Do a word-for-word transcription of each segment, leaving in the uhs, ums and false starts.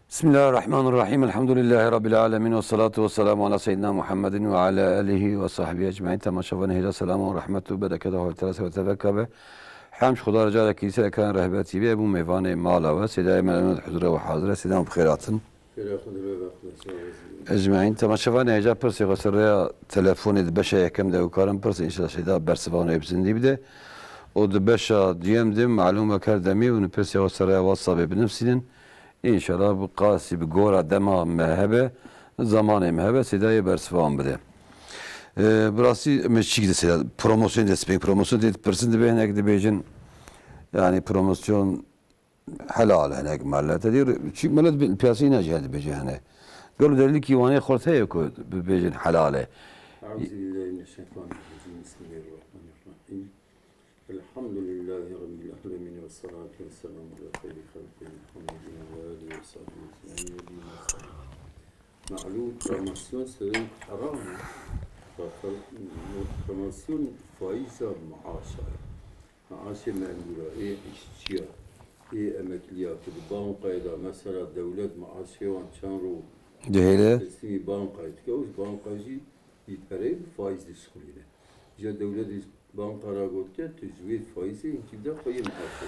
Bismillahirrahmanirrahim. Elhamdülillahi Rabbil alemin. Ve salatu ve selamu ala seyyidina Muhammedin ve ala alihi ve sahbihi ecmain. Temaşevanê hêja, selam û rehmet û bereket û hawîtera ser we teveka be. Hemd Xuda re carekî ser ekran Rehber T V bû mêvanê mala we. Sêdayê me li huzura we hazir e. Sêdan bi xêr hatin. Xêra xwe dirê ve xwe sağ olsun. Ecmain. Temaşevanê hêja, pirsê xwe ser rêya telefonê di beşa yekem de ew karin pirsin. Înşallah Sêda bersiva wan ê bi zindî bide. Û di beşa duyem de malûm e her demê hûn pirsê xwe ser rêya WhatsAppê binivîsînin. Înşallah bi qasî, bi gora dema me hebe, zamanê me hebe, Sêdayê bersivan bide. Ee, bi rastî me çîk de Sêda, promosyon dest pê, promosyon tê dipirsin, dibê hinek dibêjin, yani promosyon helal e, hinek millet. Dê çî millet bi piyasayê ne jî dibêje hene. Gelo delîlkî wanê xurt heye ku bibêjin helal e. Euzubillahimineşşeytanirracim. Bismillahirrahmanirrahim. Elhamdülillahi Rabbil alemin ve salatu ve selamu ala hayri halkihi Muhammedin ve alihi ve sahbihi ecmaîn ve dîn ve sahbihi. Malûm, promosyon serê heram e. Fakat promosyon faiza maaşa ye. Maaşê memûra, ê îşçiya, ê emekliya ku di bankayê de mesela dewlet maaşê wan çend ro Dihêle. Teslîmî bankayê dike û ji banka jî bi pereyê bi faiz dişixulîne. Îja dewletê ji banka re gotiye, tu ji wê faizê hinkî bide xweyê miqaşe.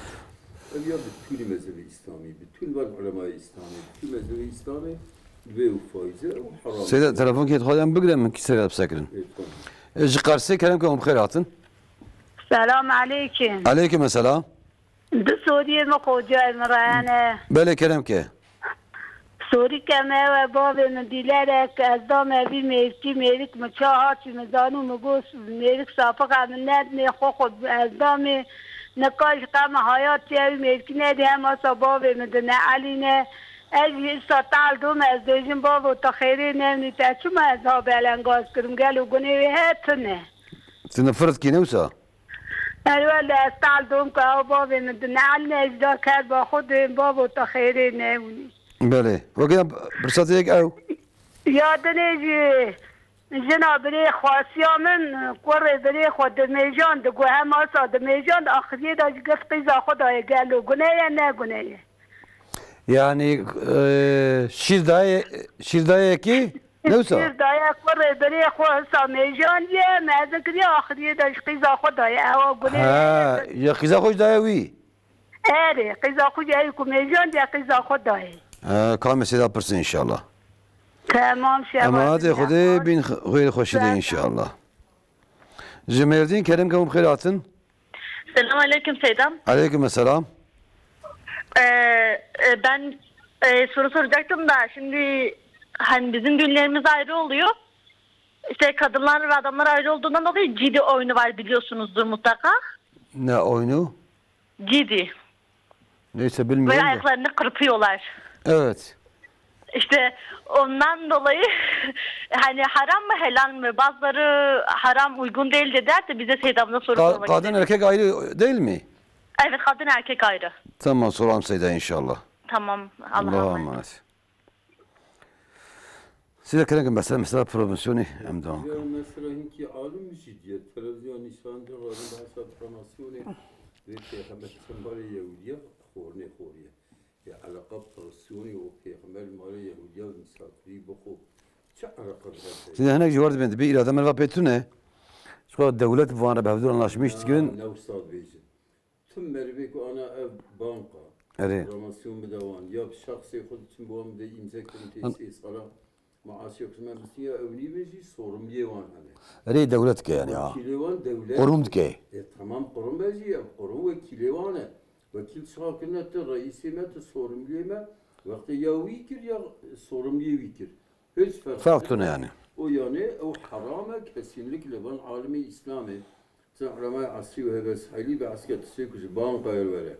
Ev ya bi tûnî mezhebê îslamî, bi tûn van ulemayê îslamî, bi tûn mezhebê îslamê divê û faize û heram. Seyda, telefon kê dixwazem bigire, min kî ser bisekirin. Ê, tamam. E, ji Qarsê kerem ke hûn bi xêr hatin. Selam aleyküm. Aleyküm selam. Di soriyê min xocayê min reyane. Belê kerem ke. Sorî ke me we bavê min dîlerek, ez dame vî mêrikî, mêrik min ça hat jî min zanû min got mêrik safiq e, min nedinê xwe xwe ez damê, nika ji qe min hayat çi ew mêrikî nedî, hem asa bavê min dineelîne. Ez jî îsa tal dom ez dêjim bavo te xêrê newînî te çima ez ha belengaz kirim, gelo gunê wê he tune? Tune firit kî ne wisa? Erwele ez tal dom ku ew bavê min dineelîne, ez da ker ba xwe dêm bavo te xêrê newînî. Belê. Wekî pirsatê yek ew. Ya dinê jî jina birê xwasiya min, kurê birê xwe dimêjan, digu hem asa dimêjan, axiriyê de ji gift qîza xwe daye, gelo gune ye, ne gune ye? Yani, e, şîr daye, şîr daye kî? Ne wisa? Şîr daye kurê birê xwe hisa mêjandiye, mezin kiriye, axiriyê de ji qîza xwe daye. Ewa gune ye. Ha, ya qîza xwe jî daye wî? Erê, qîza xwe jî ew ku mêjandiye qîza xwe dayê. He, ka me sêda pirsin înşallah. Temam, şeva. Emanetê Xwedê bîn xwe-, xwêr xweşî de înşallah. Ji Mêrdîn kerem ke hûn bi xêr hatin. Selam aleyküm Seydam. Aleyküm selam. Ee, e, ben, e, soru soracaktım da şimdi hani bizim düğünlerimiz ayrı oluyor. İşte kadınlar ve adamlar ayrı olduğundan dolayı cidi oyunu var biliyorsunuzdur mutlaka. Ne oyunu? Cidi. Neyse, bilmiyorum. Böyle da ayaklarını kırpıyorlar. Evet. İşte ondan dolayı hani haram mı, helal mi? Bazıları haram, uygun değil de der de bize Seydam'da soru Ka- sormak kadın istedim. Erkek ayrı değil mi? Evet, kadın erkek ayrı. Tamam, soralım Seyda inşallah. Tamam, Allah'a Allah'a emanet. Emanet. Size kerem ke mesela, mesela promosyonê em devam. Ya mesela hinkî alim jî diye televizyon nîşan de radyo bahsa promosyonê ve peyxember çembarê Yehudiya xornê xoriye. Ya eleqa promosyonê û peyxember malê Yehudiya misafirî bixo. Çi eleqa bi her şey? Size hinek ji war dibin, dibê îrade me va pê tune. Ji xwe dewlet bi van re bi hevdû anlaşmış dikirin. Ne wisa dibêjin. Tim merivê ku ana ev banka, Erê. Promosyon bide wan, ya bi şexsê xwe diçin bi wan bide îmze kirin tê An- sê sala maaşê xwe me bistî ya ew nîvin jî sorumliyê wan hene. Erê, dewlet dike yani ya. Wekîlê wan dewlet. Qurum dike. E, tamam qurum be jî, ev qurum wekîlê wan e. Wekîl çawa kirine tu reîsê me, tu sorumliyê me, wextê ya wî kir ya sorumliyê wî kir. Hiç ferq Ferq tune yani. O yani ew heram e, kesinlikle van alimê Îslamê. Sen ulemay asrî û heveshelî ve eske tiştê ku ji bankayê were.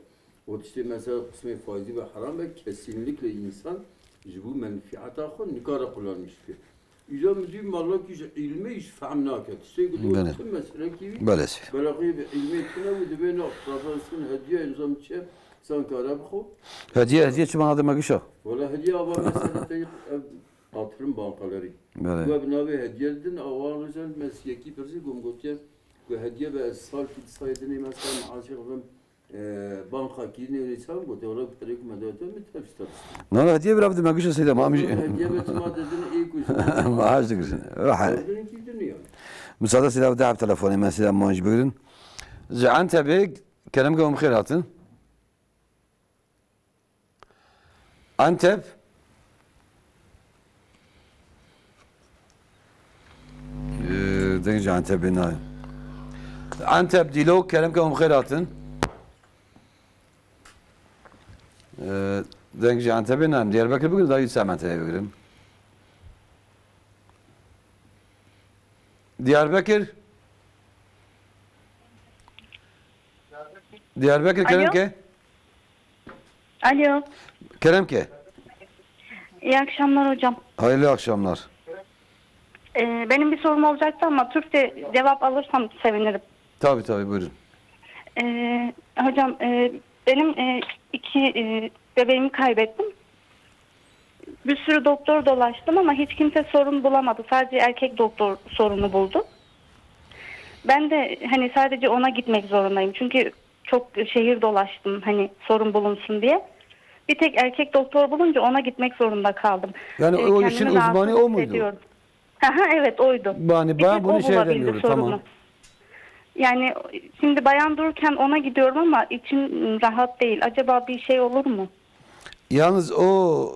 O tiştê mesela qismê faizî ve heram e, kesinlikle insan ji bo menfiata xwe nikare kullanmiş bike. Îca min dî malakî ji îlmê ji fehm nake. Tiştê ku Belê. Tim meselekî wî Belê. Belaqî bi îlmê tune û divê ne profesyon hediye nizam çi, sen kare bixwe. Hediye, hediye çi mana deme gişa? Wala hediye ava mesela te ev Yatırım bankaları. Belê. We bi navê hediye didin, awa rojan me yekî pirsî ku min gotiye ku hediye be ez salkî di sayê dinê mesela maaşê xwe bim Ee, ban xakî nêrê çav gote, wala perê ku me dawete min tefş tefş. Na, na, hediye bira bide me gişe seyda, ma mi Hediye be çima dedin, ê ku ji ma haş digirin. Rahat. Dedin ki dünya. Müsaade seyda, bide hep telefonê me seyda, ma ji bigirin. Ji Antepê kerem ke hûn xêr hatin. Antep. Ee, deng ji Antepê nayê. Antep, Dîlok, kerem ke hûn xêr hatin. Ee, deng ji Antepê nayê. Diyarbekir bigirin, daha yüksek Antepê bigirin. Diyarbekir. Diyarbekir, kerem Alo. ke. Alo. Kerem ke. İyi akşamlar hocam. Hayırlı akşamlar. Ee, benim bir sorum olacaktı ama Türkçe cevap alırsam sevinirim. Tabii, tabii, buyurun. Ee, hocam, e, benim e, iki e, bebeğimi kaybettim. Bir sürü doktor dolaştım ama hiç kimse sorun bulamadı. Sadece erkek doktor sorunu buldu. Ben de hani sadece ona gitmek zorundayım. Çünkü çok şehir dolaştım hani sorun bulunsun diye. Bir tek erkek doktor bulunca ona gitmek zorunda kaldım. Yani Ee, o işin kendimi rahatsız uzmanı o muydu? hissediyorum. Aha, evet, oydu. Yani Bir ben tek bunu o şey bulabildi demiyorum, sorunu. tamam. Yani şimdi bayan dururken ona gidiyorum ama içim rahat değil. Acaba bir şey olur mu? Yalnız o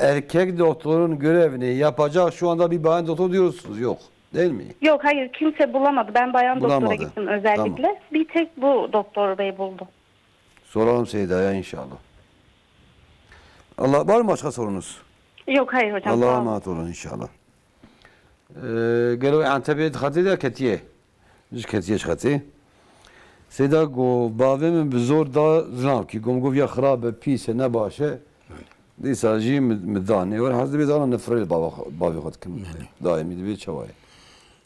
erkek doktorun görevini yapacak şu anda bir bayan doktor diyorsunuz. Yok. Değil mi? Yok, hayır, kimse bulamadı. Ben bayan doktora Bulamadı. gittim özellikle. Tamam. Bir tek bu doktor bey buldu. Soralım Seyda'ya inşallah. Allah, var mı başka sorunuz? Yok, hayır hocam, Allah'a sağ olun. emanet olun inşallah. Ee, gelo Antepê xetê de ketiye. Ji ketiye ji xetê. Seyda go, bavê min bi zor da zinavkî. Go, min gov ya xirab e, pîs e, ne baş e. Dîsa jî mi, mi da. Nêwer hez dibê dana nifrê li bava xwe, bavê xwe dikim. Belê. Daîmî dibê çawa ye?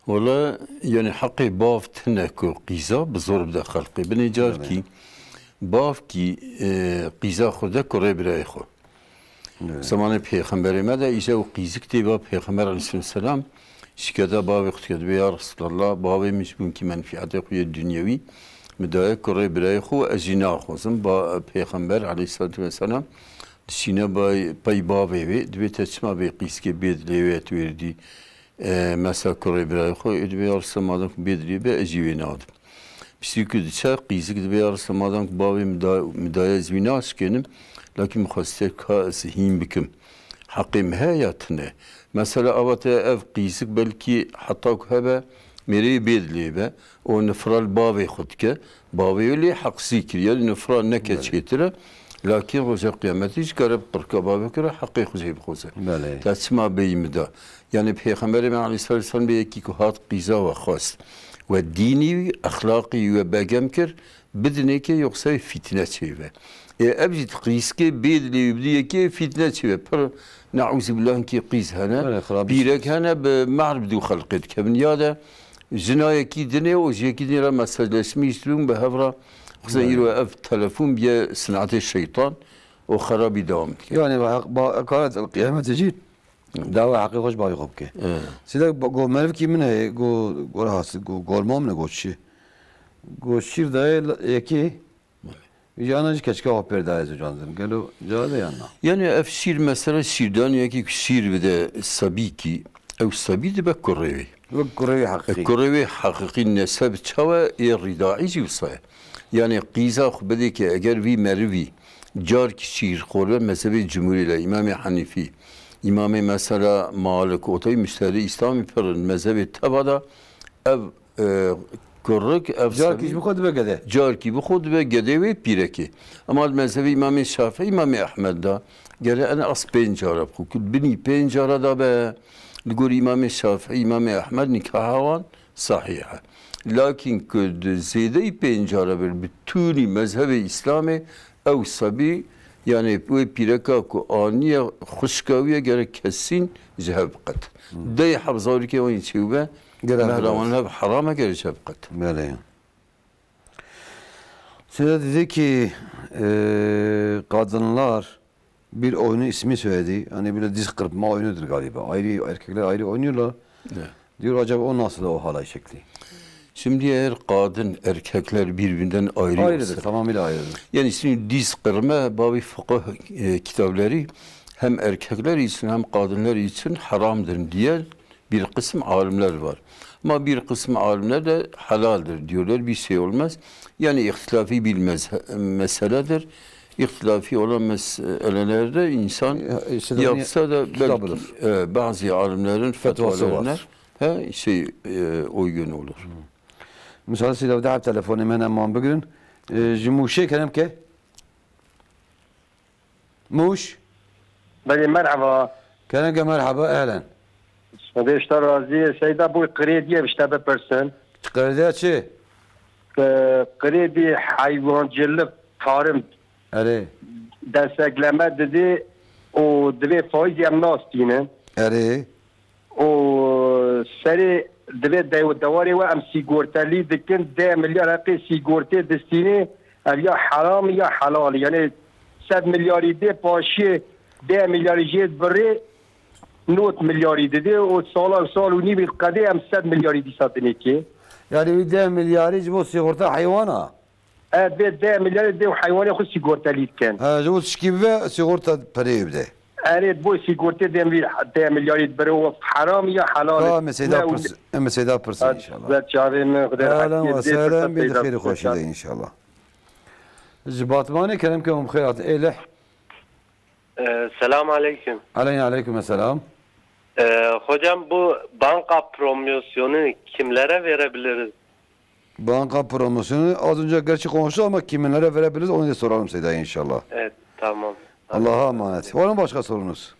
Wala, yani heqê bav tine ku qîza bi zor bide xelqê. Binê carkî Belê. bavkî, e, qîza xwe de kurê birayê xwe. Evet. Zamanê pêxemberê me de îje û qîzik tê ba pêxember aleyhisselam şikete bavê xwe dike, dibê ya Resulallah, bavê min ji bo wî menfîetê xwe yê dinyewî min daye kurê birayê xwe, ez jî naxwazim. Ba pêxember aleyhisselatu vesselam dişîne bay, pey bavê wê, dibê te çima vê qîzikê bê dilê wê, tu wê dî, e, mesela kurê birayê xwe, ê dibê ya Resulallah, madem ku bê dilê be, ez jî wê nadim. Piştî ku diçe qîzik dibê ya Resulallah, madem ku bavê min da-, min daye, ez wî naşikênim, lakin min xwestê ka ez hîn bikim. Heqê min heye ya tune? Mesela ava te ev qîzik belkî heta ku hebe mêrê wî bê dilê be, o nifra li bavê xwe dike, bavê wê lê heqsî kiriye, nifra neke Belê. çêtir e, lakin roja qiyametî ji kare bi qirka bavê kire heqê xwe jê bixwaze. Belê. Te çima bêyî min da? Yani Pêxemberê me aleyhisselatu vesselam bê yekî ku hat qîza we xwest. We dînî wî, exlaqî wî we begem kir, bidinê ke yoksa fîtne çêbe. Ê ev jî qîzikê bê dilê wî bidî yekê fîtne çêbe. Pir neuzîbillah hinkî qîz hene, Belê, xirabî pîrek hene bi mehr bidî û xelqê dikevin. Ya de jina yekî dinê û ji yekî dinê re mesajleşmîş dibin bi hev re. Xizan Belê. îro ev telefon biye sinetê şeytan û xerabî dewam dike. Yani ba, ba, karet el qiyamete jî Dawa heqê xwe ji bavê xwe bike. Sêde go merivkî min heye, go, go rahat, go, gorma min e, go çi. Go şîr daye yekê, ji ana jî keçika xwe pêr daye zûcan zin. Gelo cade yan na? Yani ev şîr mesela şîrdan yekî ku şîr bide sebîkî, ew sebî dibe kurê wê. Wek kurê wê E, heqîqî. kurê wê heqîqî neseb çawe ê rîdaî jî wisa ye. Yani qîza xwe bidê ke eger vî merivî carkî şîrxwar be mezhebê cumhurî de, Îmamê Henîfî, Îmamê mesela Malik, otayî muştehidê Îslamî pir in, mezhebê teva de ev, e, kurik, ev Carkî sebî ji bi xwe dibe gede. carkî bi xwe dibe gedê wê pîrekê. Ema li mezhebê Îmamê Şafî, Îmamê Ehmed de gere en az pênc cara bi xwe, ku binî pênc cara de be, li gor Îmamê Şafî, Îmamê Ehmed nîkaha wan sahîh e. Lakin ku di zêdeyî pênc cara be, bi tûnî mezhebê Îslamê, ew sebî, yani wê pîreka ku aniye xwişka wî ye, gerek kesîn ji hev biqet. Hmm. Dey heb zarokê wan yê çêbûbe, Gerek mehra wan hev heram e, gerek ji hev biqet. Belê. Size dedi ki, e, kadınlar bir oyunu ismi söyledi. Hani böyle diz kırpma oyunudur galiba. Ayrı, erkekler ayrı oynuyorlar. Evet. Diyor, acaba o nasıl o halay şekli? Şimdi eğer kadın, erkekler birbirinden ayrı Ayrıdır, olsa, tamamıyla ayrıdır. Yani şimdi diz kırma babi fıkıh, e, kitapları hem erkekler için hem kadınlar için haramdır diye bir kısım alimler var. Ama bir kısım alimler de halaldir diyorlar, bir şey olmaz. Yani ihtilafi bir mezhe- meseledir. İhtilafi olan meselelerde insan Ya, işte de yapsa da tutabilir. belki, e, bazı alimlerin Fetvası fetvalarına var. he, şey, e, uygun olur. Müsaade size bir daha telefonu hemen bigirin. E, ji Mûşê kerem ke. Mûş. Belê, merhaba. Kerem ke merhaba, ehlen. Xwedê ji te razî. Seyda, bû krediye bi te bipirsin. Krediya çi? Ee, kredi hayvancılık, tarım. Erê. Destekleme didî û divê faîzê em nastînin. Erê. Û serê divê dew-, dewarê we em sîgortelî dikin, deh milyar heqê sîgortê distînê, ev ya heram ya helal. Yani sed milyarî dê paşiyê deh milyarî jê birê nod milyarî didê û sala, sal û nîvî qedê em sed milyarî dîsa dinê kê. Yani wî deh milyarî ji bo sîgorta heywana? E, dê deh milyarê dê û heywanê xwe sîgortelî dikin. Ha, ji bo tişkî bibe, sîgorta pereyê bide. Erê, bo sîgortê dê em vî deh milyarî bire û heram ya helal. Ka em ê Seyda Ne û pirs-, em ê Seyda pirsin Ha, inşallah. Zet çavê min, Xwedê Ehlen rehetiyê ve dê, sehlen, pirsa bê Seyda xêr û xweşî de inşallah. Ji Batmanê kerem ke hûn bi xêr hatin. Êlih. Ee, selam aleyküm. Aleyna aleyküm selam. Ee, hocam, bu banka promosyonu kimlere verebiliriz? Banka promosyonu az önce gerçi konuştuk ama kimlere verebiliriz onu da soralım Seyda inşallah. Evet, tamam. Allah'a emanet. Var mı başka sorunuz?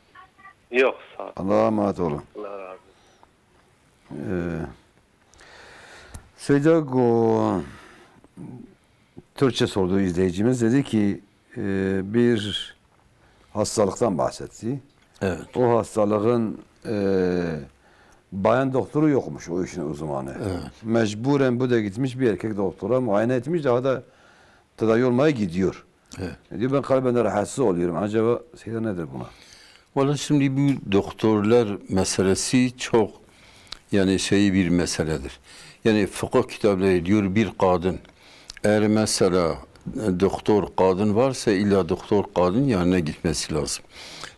Yok, sağ ol. Allah'a emanet olun. Allah razı olsun. Ee, Seyda Go Türkçe sordu izleyicimiz. Dedi ki, e, bir hastalıktan bahsetti. Evet. O hastalığın, e, bayan doktoru yokmuş o işin uzmanı. Evet. Mecburen bu da gitmiş bir erkek doktora muayene etmiş, daha da tedavi olmaya gidiyor. Evet. E, diyor, ben kalben de rahatsız oluyorum. Acaba Seyda nedir buna? Valla şimdi bu doktorlar meselesi çok, yani, şey bir meseledir. Yani fıkıh kitapları diyor bir kadın, eğer mesela, e, doktor kadın varsa illa doktor kadın yanına gitmesi lazım.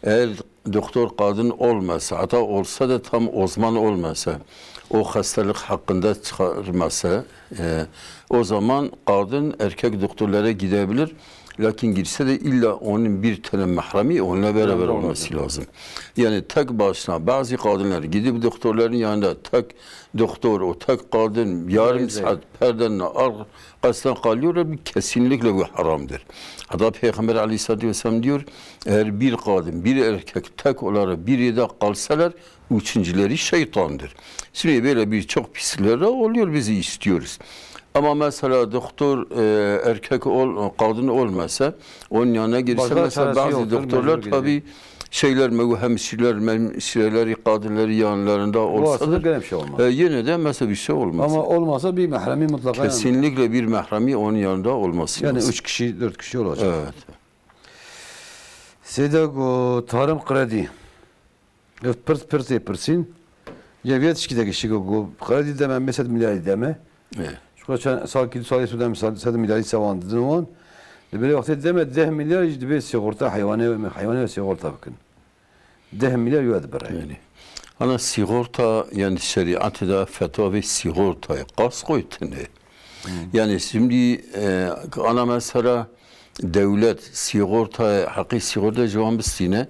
Eğer doktor kadın olmasa, hatta olsa da tam uzman olmasa, o hastalık hakkında çıkarmasa, e, o zaman kadın erkek doktorlara gidebilir. Lakin girse de illa onun bir tane mahremi onunla beraber Yanında olması olacak. lazım. Yani tek başına bazı kadınlar gidip doktorların yanında tek doktor, o tek kadın yarım Neyse. saat perdenin arkasında kalıyorlar, bu kesinlikle bu haramdır. Hatta Peygamber aleyhissalatü vesselam diyor, eğer bir kadın, bir erkek tek olarak bir yerde kalsalar, üçüncüleri şeytandır. Şimdi böyle birçok pislikler de oluyor, bizi istiyoruz. Ama mesela doktor, e, erkek ol, kadın olmasa, onun yanına girse Başka mesela çaresi bazı yoktur, doktorlar mecbur gidecek. tabii şeyler, mev-, hemşireler, hemşireleri, kadınları yanlarında Bu olsa aslında da, gene bir şey olmaz. e, yine de mesela bir şey olmaz. Ama olmasa bir mahremi mutlaka yanında. Kesinlikle bir mahremi onun yanında olması Yani lazım. üç kişi, dört kişi olacak. Evet. Seyda Go tarım kredi. Ev pirs pirsê pirsîn. Ceviyet şikî de şiko go. Xeredî deme, me sed milyarî deme. Evet. Şiko çend sal ki du salê sude misal sed milyarî sewan didin wan. Di berê wextê deme deh milyar jî divê sigorta heywanê, heywanê ve sigorta bikin. Deh milyar yo dibire. Yani. Ana sigorta, yani şeriatê de fetwa vê sigortayê, kaskoyê tune. Hmm. Yani şimdi, e, ana mesela dewlet sigorta, heqî sigorta ji wan bistîne.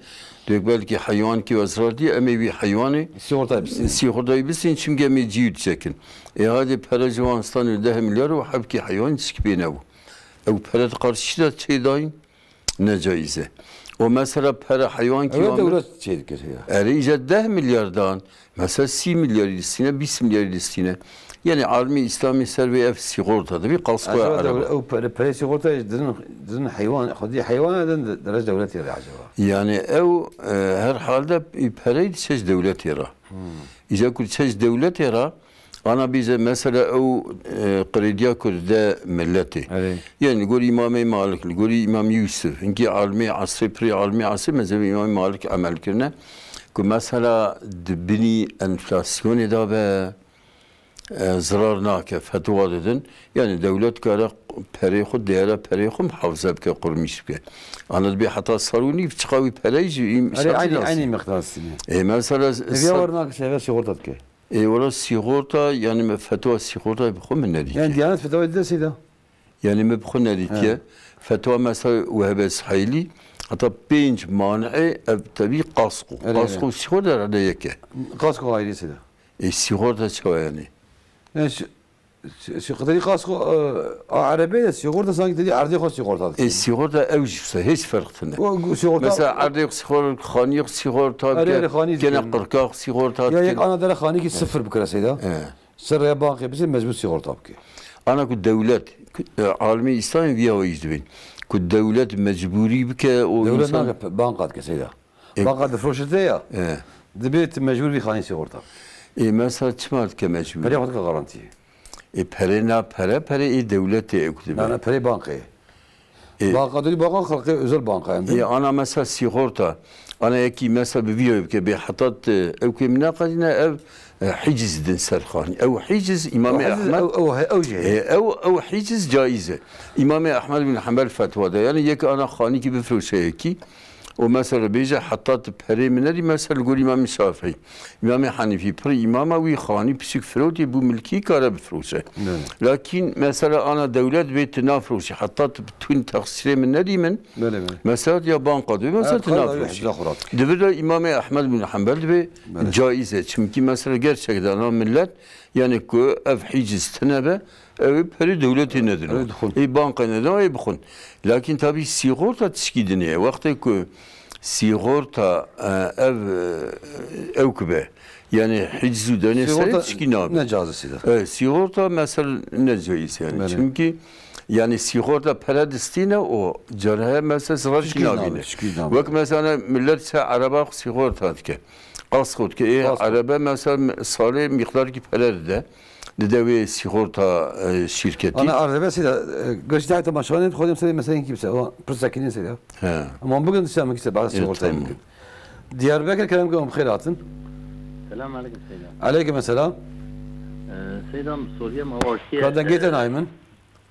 Dek belkî heywankî we zirar diye, em ê wî heywanê Sigortayê bistîne. sigortayê bistîn, çimkî em ê cî diçekin. E, hadi pere ji wan stanê deh milyar û hebkî heywan çik pê nebû. Ew pere di qarşî de çêdayîn, ne caiz e. O mesela pere heywankî Ew wan dewlet çêdikir ya. Erê îca deh milyar dan. Mesela sî milyarî listîne, bîst milyarî listîne. Yani almî îslamî ser vê ev sigorta de bir kaskoya Acaba ereba. dewle-, ew pere, pere sigorta dizin, dizin heywan, xwedî heywan edin de, derece dewletê de acaba? Yani ew, e, her halde perey diçe ji dewletê re. Hmm. Îca ku diçe ji dewletê re, ana bîze mesela ew, e, krediya ku dide milletê. Evet. Yani li gor Îmamê Malik, li gor Îmam Yusuf, hinkî almê asrê, pirê almê asrê mezhebê Îmamê Malik emel kirine. Ku mesela di binî enflasyonê de be, e, zirar nake, fetwa didin. Yani dewlet kare perê xwe, değera perê xwe muhafaza bike, qurmîş bike. Ana dibê heta sal û nîv çiqa wî perey jî im Erê, saçî eynî, nasî. Eynî miqdar sîne. E, mesela Ev ya s-, war nake seve sigorta dike. E, wala sigorta, yani me fetwa sigorta bi xwe min nedîtiye. Yani Diyanet fetwa dide seyda. Yani me bi xwe nedîtiye. He. Fetwa mesela Wehbe Sihêlî, heta pênc mani'ê ev tevî kasko. Erê, erê. Kasko sigorta herhalde yek e. Kasko ayrı seyda. E, sigorta çawa yani? Yani si-, si-, si-, tedî kasko, e, a erebeyê de sigorta sanki tedî erdê xwe sigorta dike. E, sigorta ew jî wisa hiç ferq tine. O, gu-, sigorta Mesela erdê xwe sigorta, xaniyê xwe sigorta Erê, bike, erê, xanî kene dike. Qirka xwe sigorta Ya dike. yek ana dere xanîkî sıfır bikire seyda. E. Serraya bankê bisê mecbur sigorta bike. Ana ku dewlet, ku, e, alimê Îslamê viya we jî dibên. Ku dewlet mecbûrî bike û Dewlet însan nake pe-, banka dike seyda. E, Banka difroşite ya. E. Dibê tu mecbur bî xanî sigorta. E, mesela çima dike mecbur? Perê xwe dike garantiyê. E, pere na pere, pere ê dewletê ew dibe. Na, na, perê bankayê. E. Banka dûrî banka xelkê özel banka em. E, ana mesela sigorta. Ana yekî mesela bi vî bike bê heta te ew kê min neqedîne ev, e, hiciz din ser xanî. Ew hiciz Îmamê Ew hiciz, Ehmed. ew, ew, ew jî heye. E, ew, ew hiciz caiz e. Îmamê Ehmed bin Hanbel fetwa de. Yani yek ana xanîkî bifroşe yekî. O mesela bêje heta tu perê min nedî, mesela li gor Îmamê Şafî. Îmamê Hanîfî pir îmama wî xanî piçik firotî bû milkî kare bifroşe. Belê. Lakin mesela ana dewlet bê tu nafroşî. Heta tu tûn texsîrê min nedî min. Belê, belê. Mesela ya banka dibê, mesela Evet, tu xayr, nafroşî. Hicda xurat. Divir de Îmamê Ehmed bin Hanbel dibê Belê. caiz e. Çimkî mesela gerçekten ana millet yani ku ev hiciz tine be, ew ê perê dewletê nedin. Ew ê dixwin. Ê banka nedin, ê bixwin. Lakin tabî sigorta tişkî dinê. Wextê ku sigorta, e, ev, e, ew ku be. Yani hiciz û denê serê Sigorta tişkî nabe. ne cazisi de. E, sigorta mesela ne caiz yani. Belê. Çünkü yani sigorta pere distîne o carihe mesela zirar Tişkî nabe, nabîne. tişkî nabe. Wek mesela millet se araba sigorta dike. Kasko dike. Ê Kasko. araba mesela salê miqdarkî pere dide. Dide wê sigorta, e, şîrketî. Ana arebe seyda, e, göçte temaşanê xwedem seyda mesela kimse. O pirsekinin seyda. He. Ama bugün dışarı kimse bazı E, sigorta tamam. bugün. Diyarbakır kerem ki bixêr hatin. Selam aleyküm Seyda. Aleyküm selam. Ee, Seyda, Suriye mavakiye. Ka dengê te nayê min?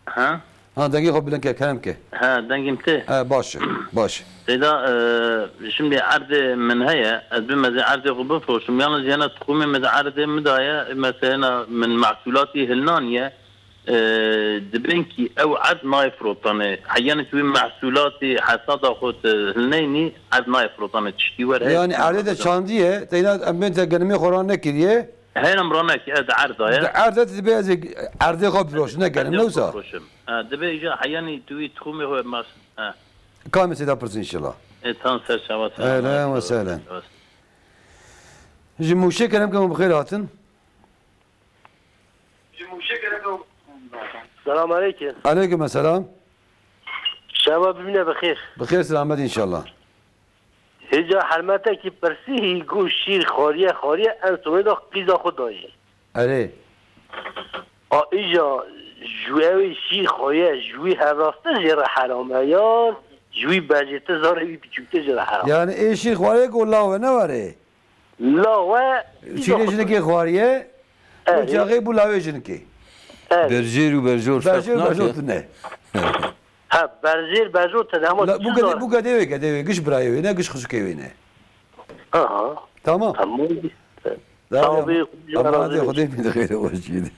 Ha? Ha, dengê xwe bilind ke, kerem ke. Ha, dengê min tê. Ha, baş, baş. Seyda, e, şimdi erdê min heye, ez bimeze erdê xwe bifroşim. Yalnız yena tuxumê min de erdê min daye, mesela min mahsulatî hilnaniye. E, dibên kî ew erd nayê firotanê. Heyanê tu wî mehsulatî hesada xwe tu hilneynî, erd nayê firotanê. Tiştî wer heye, Yani tiştî erdê de wer çandiye, teyna em bên te genimê xwe ran nekiriye. Heyna em ran nekiriye, di erda ye. Di erd de dibê ez ê erdê xwe bifiroşim, ne genim, Erdê ne xwe wisa? bifiroşim. Ha, dibê îja heyanî tu wî tuxumê xwe mas-, ha. Kamê seyda pirsin inşallah. E, tam ser çava, selam Ehlen ve aleyküm. sehlen. Ji Mûşê kerem ke bixêr hatin. Selam aleyküm. Aleyküm selam. Şeva bimîne bi xêr. Bi xêr selamet inşallah. Hêca hermetekî pirsî hî got şîr xwariye, xwariye, en sonê de qîza xwe dayê. Erê. A îja ji wê ew ê şîr xwariye, ji wî hevraste jê re heram e yan ji wî berjêtir zarê wî biçûktir jê re heram e? Yani ê şîr xwariye ku law e ne were? Law e, Şîrê jinikê xwariye, Evet. Û çaxê bû lawê jinikê. Evet. Berjêr û berjor Berjêr ferq û berjor nake. tune. Ha, berjêr berjor tune ama La, bu çi gede, zor? bu gedê wê, gedê wê, giş birayê wê ne, giş xişkê wê ne. Aha. Tamam. Tamam. Daha Tamam, ne? iyi, Ama razı hadi olsun. Xwedê min de xêr hoş gidi.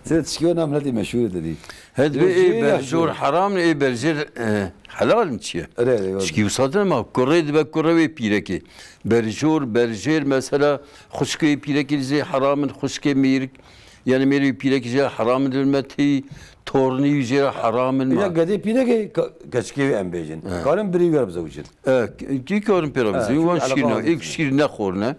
Sen tişkiyo nam leti meşhur dedi. He, dibê Yok, ê şey berjor yapıyor. heram ne, ê berjêr, e, helal mi çiye? Öyle, öyle, öyle. Tişkî wisa din ma kurê dibe kurê wê pîrekê. Berjor, berjêr mesela xwişkê pîrekê jê heram in, xwişkê mêrik, yani mêrê pîrekê jê heram in, dilmetî, tornî jê heram in Ya ma. gedê pîrekê ka-, keçikê wê em bêjin. He. Karin birî wer bizewicin. E, kî karin pêra He, bizewicin, çünkü wan şîr alaka ne, êk şîr nexorine.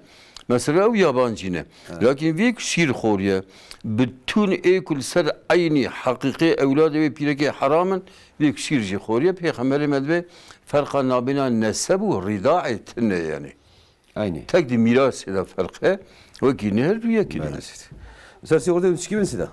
Mesela ew yabancî ne. He. Lakin vê ku şîr xoriye, bütün ê ku li ser eynî heqîqê ewladê wê pîrekê heram in, vê ku şîr jî xoriye, Pêxemberê me dibê ferqa nabêna neseb û rîdaê tune yani. Aynı. Tek di mîrasê de ferq e, wekî ne her du yekî ne. Maalesef. Mesela sigorta çikî bin sida?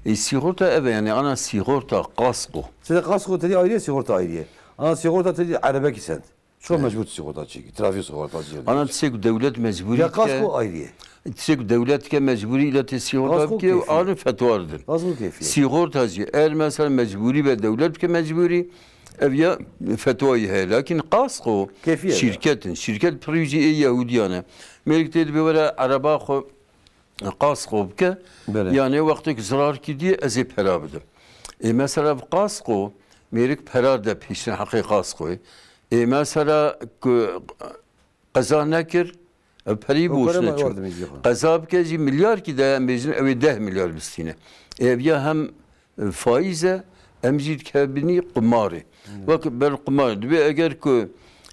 E, sigorta ev e, yani ana sigorta, kasko. Sida kasko tedî ayrı, sigorta ayrı. Ana sigorta tedî erebekî send. Ço mecbûr tu sîxorta çêkî, trafîk sîxorta çêkî. Ana tiştek ku dewlet mecbûrî Ya kasko dike, ayrî ye. tiştek ku dewlet dike mecbûrî îla tê sîxorta Kasko bike û keyfî ye. Alin fetwa didin. Kasko keyfî ye. Sîxorta jî, eğer mesela mecbûrî be dewlet bike mecbûrî, ev ya fetwayî heye. Lakin kasko Keyfî ye. şîrket in. Şîrket pirî jî ê Yehûdiyan e. Mêrik tê dibê were ereba xwe kasko bike. Belê. Yani wextêk zirar kî diye ez ê pera bidim. Ê mesela bi kasko mêrik pera de pêşin heqê kaskoyê. Ê mesela ku qeza nekir, ev perî O boş pere me neçû. Orada mecbur. Qeza bike jî milyar kî de em bêjin ew ê deh milyar bistîne. Ê ev ya hem e, faiz e, em jî dikevbinî qumarê. Hmm. Wek ber qumar. Dibê eger ku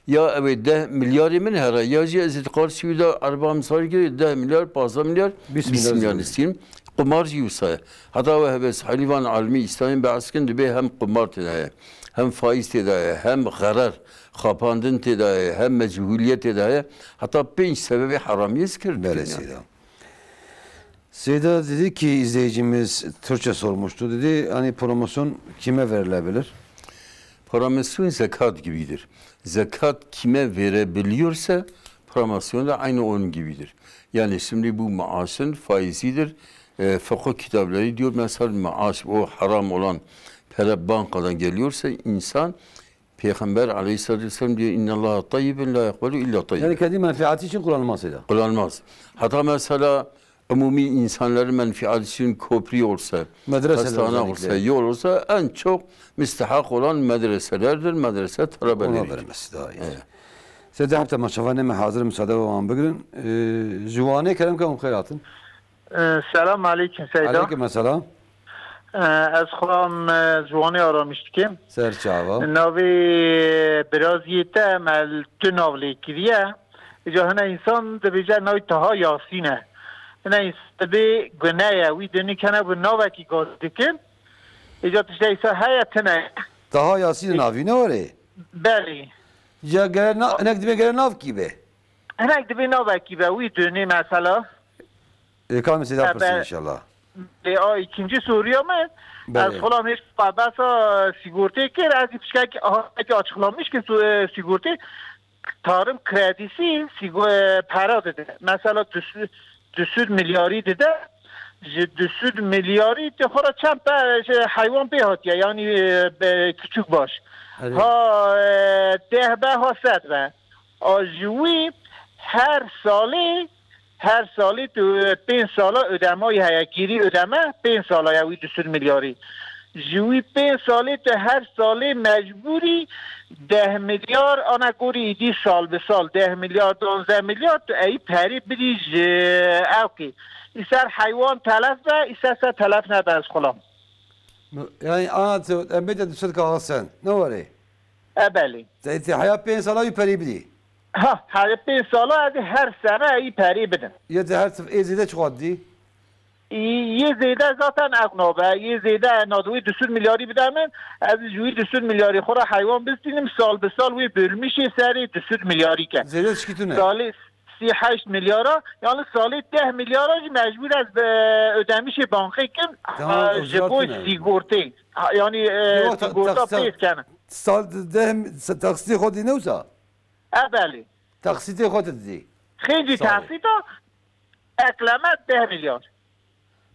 ya ew ê deh milyarê min here, ya jî ez ê di qarşî wî de erba misal kir, deh milyar, pazdeh milyar, Bîst bîst milyar milyar zêde. Distînim. Qumar jî wisa ye. Heta we hebes helîvan almî îslamî behs kin, dibê hem qumar tê de ye, hem faiz tê de ye, hem xerer, xapandin tê de ye, hem mecbûliyet tê de ye. Heta pênc sebebê heramiyê zikir dikin Belê yani. Seyda. Seyda dedi ki izleyicimiz Türkçe sormuştu. Dedi hani promosyon kime verilebilir? Promosyon zekat gibidir. Zekat kime verebiliyorsa promosyon da aynı onun gibidir. Yani şimdi bu maaşın faizidir. E, fıkıh kitapları diyor mesela maaş, o haram olan para bankadan geliyorsa insan Peygamber aleyhissalatü vesselam diyor, "İnnallaha tayyibun la yaqbalu illa tayyiben." Yani kendi menfaati için kullanılmaz Seyda. Kullanılmaz. Hatta mesela umumi insanların menfaati için köprü olsa, Medreseler hastane özellikle. Olsa, yol olsa en çok müstehak olan medreselerdir, medrese Ona talebeleri. Vermesi daha iyi. Evet. Seyda hep temaşevanê me hazir müsaade ve wan bigirin. Ee, Ciwanê kerem ke hûn xêr hatin. Ee, selam aleykum Seyda. Aleykum selam. Ee, ez xwe, e, Ciwanê Aramiş dikim. Ser çava. Navê biraziyê te me li tu nav lê kiriye. Îca hine însan dibêje navê Taha Yasîn e. Hine însan dibê gune ye. Wî dinî kene bi navekî gaz dikin. Îca tiştê îsa heye tine. Taha Yasîn navî ne were? Belê. Ya gere na-, hinek dibê gere nav kî be? Hinek dibê navekî be. Wî dinî mesela. Ê, ka min sêda pirsî inşallah. Ê, a, ikinci soruya min, Belê. Ez xula mêj besa sigortê kir, ez ê pişkek, aha, peki açıklamış ki su-, e, sigortê tarım kredisi sigo-, e, para dide. Mesela du sed, du sed milyarî dide, ji du sed milyarî te xora çend pe-, şey, heywan pê hatiye, yani, e, be-, küçük baş. Erê. Ha, e, deh be, ha sed be. A ji wî her salê, her salê tu pênc sala ödemeyî heye, geri ödeme pênc sala ye wî du sed milyarî. Ji wî pênc salê tu her salê mecbûrî deh milyar, ana gorî îdî sal bi sal deh milyar, duwazdeh milyar tu ey perî bidî ji ewkê. Îser heywan telef be, îser se telef nebe ez xulam. Yani ana tu, em bête du sed ka Hasan, ne were? E, belê. Te, te heya pênc sala wî perî bidî. Ha, her pênc sala ez ê her sene ey perî bidim. Ya te her sif-, ê zêde çiqa didî? Yê zêde zaten ew nabe. Yê zêde nadu wî du sed milyarî bide min. Ez ji wî du sed milyarî xwe re heywan bistînim. Sal bi sal wê bölmüşê serê du sed milyarî ke. Zêde çikî tune? Salê sî heşt milyara, yani salê deh milyara jî mecbûr ez bi ödemişê bankê kim. Tamam, Ha, ji bo sigortê. Ha, yani, e, Yok, ta-, sigorta taksa-, pê kene. Sal deh mi-, taksitê xwe dî ne wisa? E, belê. Taksitê xwe tu didî. Xêncî Salê. Taksîta ekleme deh milyar.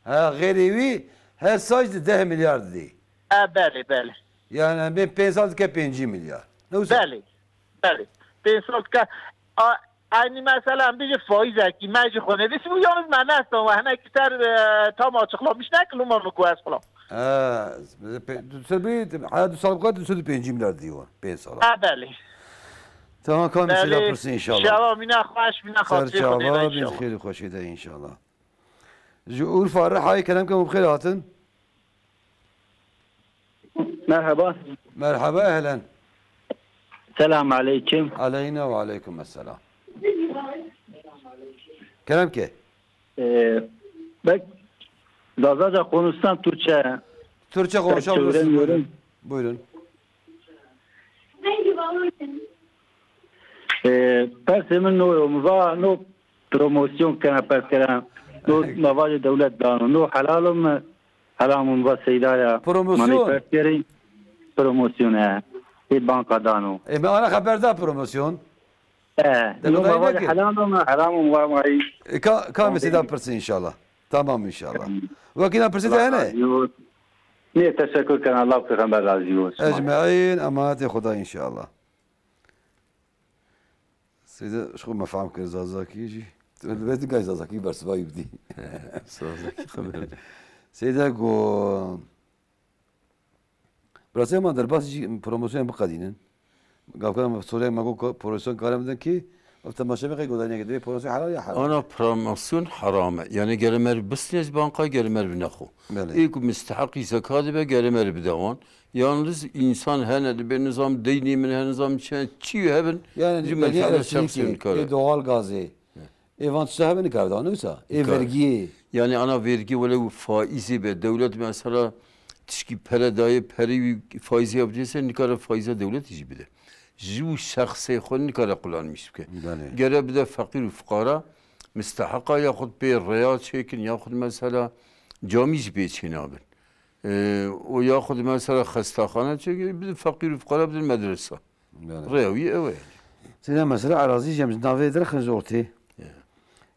Ha, xêrê wî her sal di deh milyar didî. E, belê, belê. Yani em bên pênc sal dike pêncî milyar. Ne wisa? Belê, belê. Pênc sal dike. A, aynı mesela em bijî faizekî, me jî xwe nedîsî û yalnız me nestan we hinekî ser, e, tam açıklamış nekir, loma min ku ez xulam. Ha, pe-, tu ser bî, ha, du sal bike, du sed û pêncî milyar didî we, pênc sala. Ha, belê. Tamam, kan bir şeyler Belê. Pırsın inşallah. Şeva mîna xweş, mîna Ser xatirê Xwedê çava, re bin inşallah. Xêr û xweşî de inşallah. Ji Urfa re hayê kerem ke hûn bi xêr hatin. Merhaba. Merhaba, ehlen. Selam aleyküm. Aleyna ve aleyküm esselam. Kerem ke. Ee, bek, Zazaca konuşsan Türkçe. Türkçe konuşabilirsiniz. Türkçe öğreniyorum. Buyurun. Buyurun. Ee, persê min no yo, min va no promosyon kena perskeren, no mevacê dewlet dano, no helal o mi, helal min va seydaya. Promosyon? Manê perskerî, promosyon e. Ê banka dano. Ê, me ana xeber da promosyon. E, De no Xwedayê mevali neke. Helal o, me heram o, me mayî. E, ka, ka me sê da pirsin inşallah. Tamam inşallah. Wekî na pirsî de hene? Nê, teşekkür ken. Allah peyxember razî olsun. Ecmaîn, emanetê Xwedayê inşallah. Seyde, ji xwe me fehm kir Zazakî jî. Tu li vê digay Zazakî bersivayî bidî. He, Zazakî xeber. Seyde go, Birasê man derbas jî promosyon biqedînin. Gavkana me sorê me got promosyon kare bidin ki, ev temaşe me qey godaniyeke divê promosyon helal ya heram. Ana promosyon heram e. Yani gere mer bisnê ji banka gere mer bi nexo. Belê. Ê ku misteheqî zeka dibe gere mer bide wan. Yalnız insan hene dibe nizam deynê min hene nizam çi çi hebin. Yani ji menfaet şexsî nikare. Ê doğal gazê. Ê van tişta hebe nikare da, ne wisa? Ê vergiyê. Yani ana vergi wele û faizê be. Dewlet mesela tişkî pere daye, perê wî faizê ya bidêse, nikare faiza dewletê jî bide. Ji wî şexsê xwe nikare kullanmîş bike. Belê. Gere bide feqîr û fuqara, misteheqa yaxud pê rêya çêkin, yaxud mesela camî jî pê çênabin. Ee, û yaxud mesela xestaxane çêkin, bide feqîr û fuqara bidin medresa. Belê. Rêya wî ew e. Seyda mesela erazî jî em ji navê dirxin ji ortê. Ya.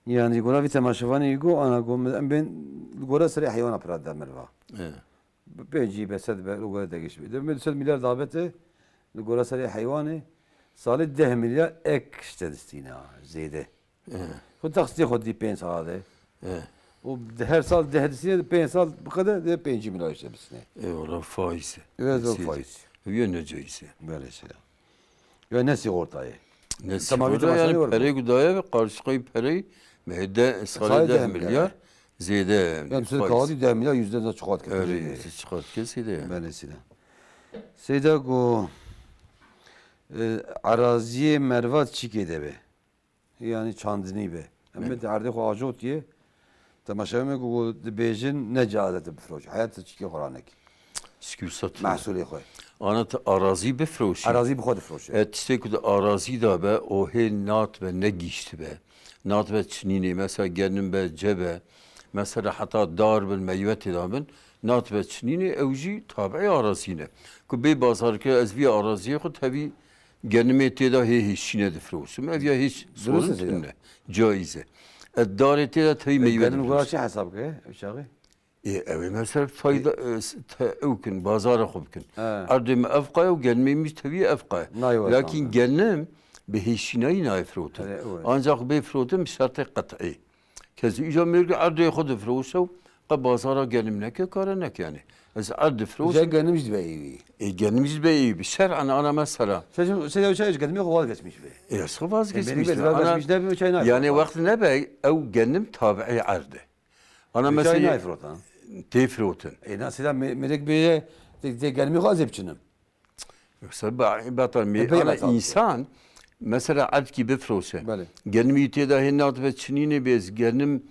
Yani gora vî temaşevanê go ana go em bên li gora serê heywana pira de mirva. Ya. Pêncî be sed be li gora degiş be. Demê du sed milyar dabete li gora serê heywanê salê deh milyar ek işte distîna zêde. Eh. Xwe taksitê xwe dî pênc sala de. Eh. Û di her sal deh distîne, di pênc sal biqede, dê pêncî milyar işte bisine. Eyvallah, faiz e. Evet, o faiz. Ev yê necaiz e. Belê seyda. Ya ne sigortayê? Ne sigorta yani, perê ku daye ve qarşıqayı perê mehde salê deh milyar zêde. Yani siz kağıdı deh milyar yüzde de çıkart. Evet, yüzde çıkart kesî de. Belê seyda. Seyda ku, e, eraziyê mervat çikê de be. Yanî çandinî be. Em ê di erdê xwe ajotiye. Temaşevanê ku dibêjin ne caiz e tu bifroşî. Heya tu çikê xwe ranekî. Mehsulê xwe. Ana tu arazî bifroşî. Arazî bi xwe difroşe. E, tiştê ku di arazî de be, o hê nat be, ne gîşt be. Nat be çinînê. Mesela genim be, ce be. Mesela heta dar bin, meywe tê de bin. Nat be çinînê, ew jî tabiî arazî ne. Ku bê bazarkir ez vî araziyê xwe tevî Genimê tê de hê hêşîne difroşim. Ev ya hêş sorun tune. Caiz e. Ez darê tê de tey meywe difroşim. Genim gora çi hesab ke? Ew çaxê? Ê, ew ê mesela fayda, e, s-, te-, ew kin, bazara xwe bikin. Erdê me ev qay û genimê min tevî ev qay. Lakin genim bi hêşînayî nayê firotin. Ancak bê firotin bi şertê qet'î. Kes îca mêrg erdê xwe difroşe û qe bazara genim neke, kare neke yani. Ez erd difroşim. Îca genim jî dibe êwî. Ê, genim jî dibe êwî. Bi şer'an ana mesela. Sen, sen ya çay genim xwe vazgeçmiş be. Ê, ez xwe vazgeçmiş be. Ana, yani wext nebe ew genim tabiî erd e. Ana mesela. Çay nayê firotan. Tê firotin. Ê, nasıl da me-, mêrg bê, tê, tê genim xwe ez ê biçinim. Yoksa ba-, batal mi-, ana insan mesela erdkî bifroşe. Belê. Genimî tê de hê nat ve çinînê bê ez genim,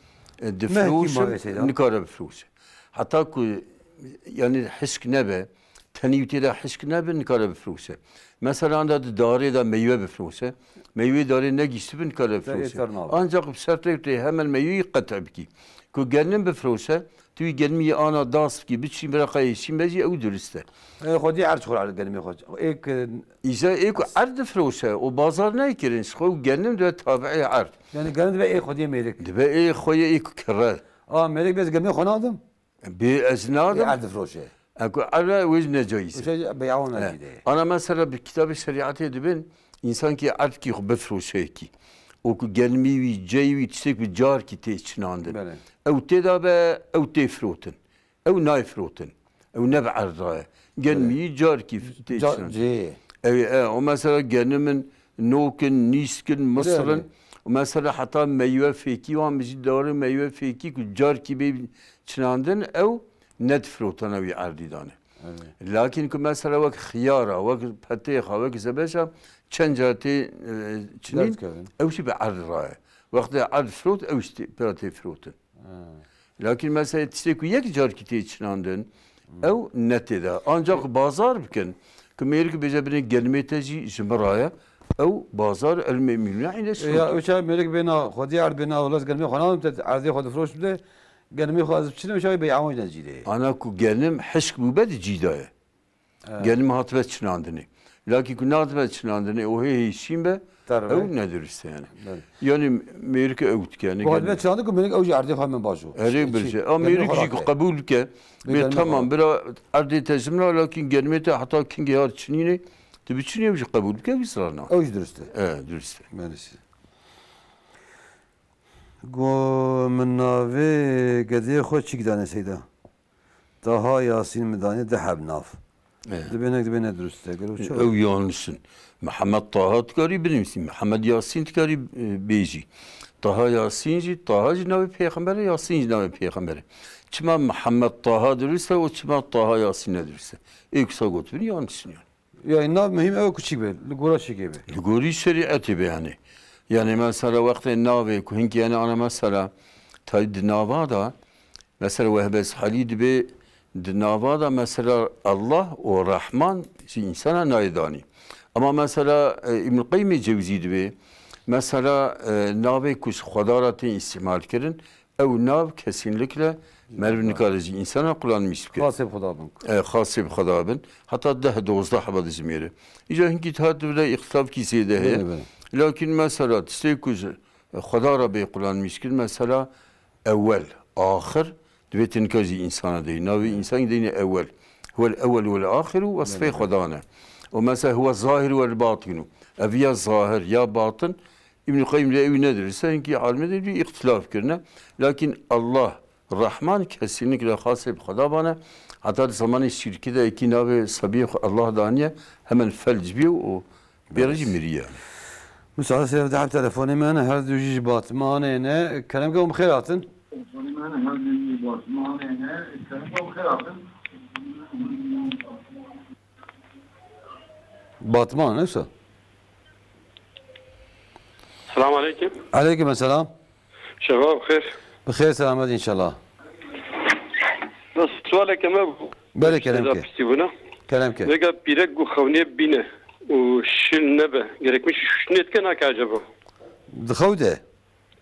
e, difroşim, nikare bifroşe. Heta ku, yani hişk nebe, tenî tê de hişk nebe, nikare bifroşe. Mesela anda di darê de meywe bifroşe. Meywe darê negiştibi, nikare bifroşe. Ancak bi şertê tê hemen meyweyi qet'e bikî. Ku genim bifroşe, Tu wî genimî ana das bikî, biçî bira qey hêşîn be jî ew durist e. E, xwedî erd xwe erd genimê xwe. Êk, e, Îja ê ku erd difroşe û bazar nayê kirin, ji xwe û genim dibe tabiî erd. Yani genim dibe ê xwediyê mêrik. Dibe ê xwe yê ê ku kire. A, mêrik bê ez genimê xwe nadim? Bê ez nadim. Ê erd difroşe. E ku erd e, wê jî necayîz e. Wê jî bey'an necî de. Ana mesela bi kitabê şerîetê dibin, însan ki erdkî xwe bifroşe kî. Û ku genimî wî, ceyî wî, tiştêk bi carkî tê çinandin. Belê. Ew tê de be, ew tê firotin. Ew nayê firotin. Ew ne bi erd re ye. Genimî carkî tê çinan. Ew ê, e, o mesela genimin, nokin, nîskin, misir in. Û mesela heta meywe fêkî wan, bijî darê meywe fêkî ku carkî bê çinandin, ew ne di firotana wî erdî dane. Lakin ku mesela wek xiyara, wek petêxa, wek zebeşa çend cara tê, e, çinîn, ew jî bi erd re ye. Wextê erd firot, ew jî tê, pira tê firotin. Lakin mesela tiştê ku yek carkî tê çinandin, ew ne tê de. Ancak bazar bikin. Ku mêrik bêje binê genimê te jî ji min re ye, ew bazar el memnûne îne şirût. Ya, ew çax mêrik bêna, xwedî erd bêna, wela ez genimê xwe nadim te, erdê xwe difroş bide, genimê xwe ez biçinim, ew çax bey'an necî de. Ana ku genim hişk bûbe di cî de ye. Genim hatibe çinandinê. Lakî ku nadibe çinandinê û hê hêşîn be, Terve. Ew ne dirust e yani. Belê. Yani mêrik ew dike yani. Ku hatibe çinandin ku mêrik ew jî erdê xwe min baş o. Erê Çi- birce. çi- A mêrik jî ku qebûl bike. Bê tamam bira erdê te jimra, lakîn germê te heta kingê hat çinînê, tu biçinî ew jî qebûl bike, wî zirana. Ew jî dirust e. E, dirust e. Belê. Go min navê gedê xwe çîk danê Seyda. Taha Yasîn min danê di heb nav. E. Dibê nek dibê ne dirust e. Gelo çi? Ew yanlış in. Mihemed Taha dikarî binivîsî. Mihemed Yasîn dikarî, e, bêjî. Taha Yasîn jî, Taha jî navê pêxember e, Yasîn jî navê pêxember e. Çima Mihemed Taha dirust e û çima Taha Yasîn ne dirust e? Ê kusa gotibin yanlış in yani. Yani nav muhîm ew e ku çîk be, li gora çîkê be. Li gorî şerîetê be yani. Yani mesela wextê navê ku hinkî yani ana mesela tay di nava da, mesela wehbes halî dibê di nava da mesela Allah û Rahman ji însana nayê danî. Ama mesela, e, Îbn Qeyyimê Cewzî dibê mesela, e, navê ku ji Xweda re tên îstîmal kirin, ew nav kesînlikle meriv nikare ji însana qulanmîş bike. Xasê bi Xweda bin. E, xasê bi Xweda bin. Heta deh dozdeh heba dijimêre. Îca hinkî hat divre îxtilafkî zêde heye. Belê, belê. Lakin mesela tiştê ku ji Xweda re bê qulanmîş kir, mesela ewel, axir, divê tu nika jî însana deyî. Navê însanî deyne ewel. Huwel ewel wel axiru wesfê Belê. Xweda ne. Û mesela huwe zahir wel batinu. Ev ya zahir ya batin Îbn Qeyyim lê ew nedir. Senkî alimê de bir îxtilaf kirine. Lakin Allah, Rahman kesinlikle xasê bi Xweda bane. Heta di zamanê şirkî de ekî navê sebiyê xwe Allah daniye, hemen felc biye û bêre jî miriye. Musa, sê deheb telefonê me ne, her du jî ji Batmanê ne. Kerem ke hûn bi xêr hatin. Batman, ne wisa? Selam aleyküm. Aleyküm selam. Şeva bi xêr. Bi xêr selamet inşallah. Bes sualeke me bû. Belê, kerem ke. Piştî bûna. Kerem ke. Vêga pîrek ku xewnê bîne û şil nebe, gerek min şûştinê dike nake acaba? Di xew de?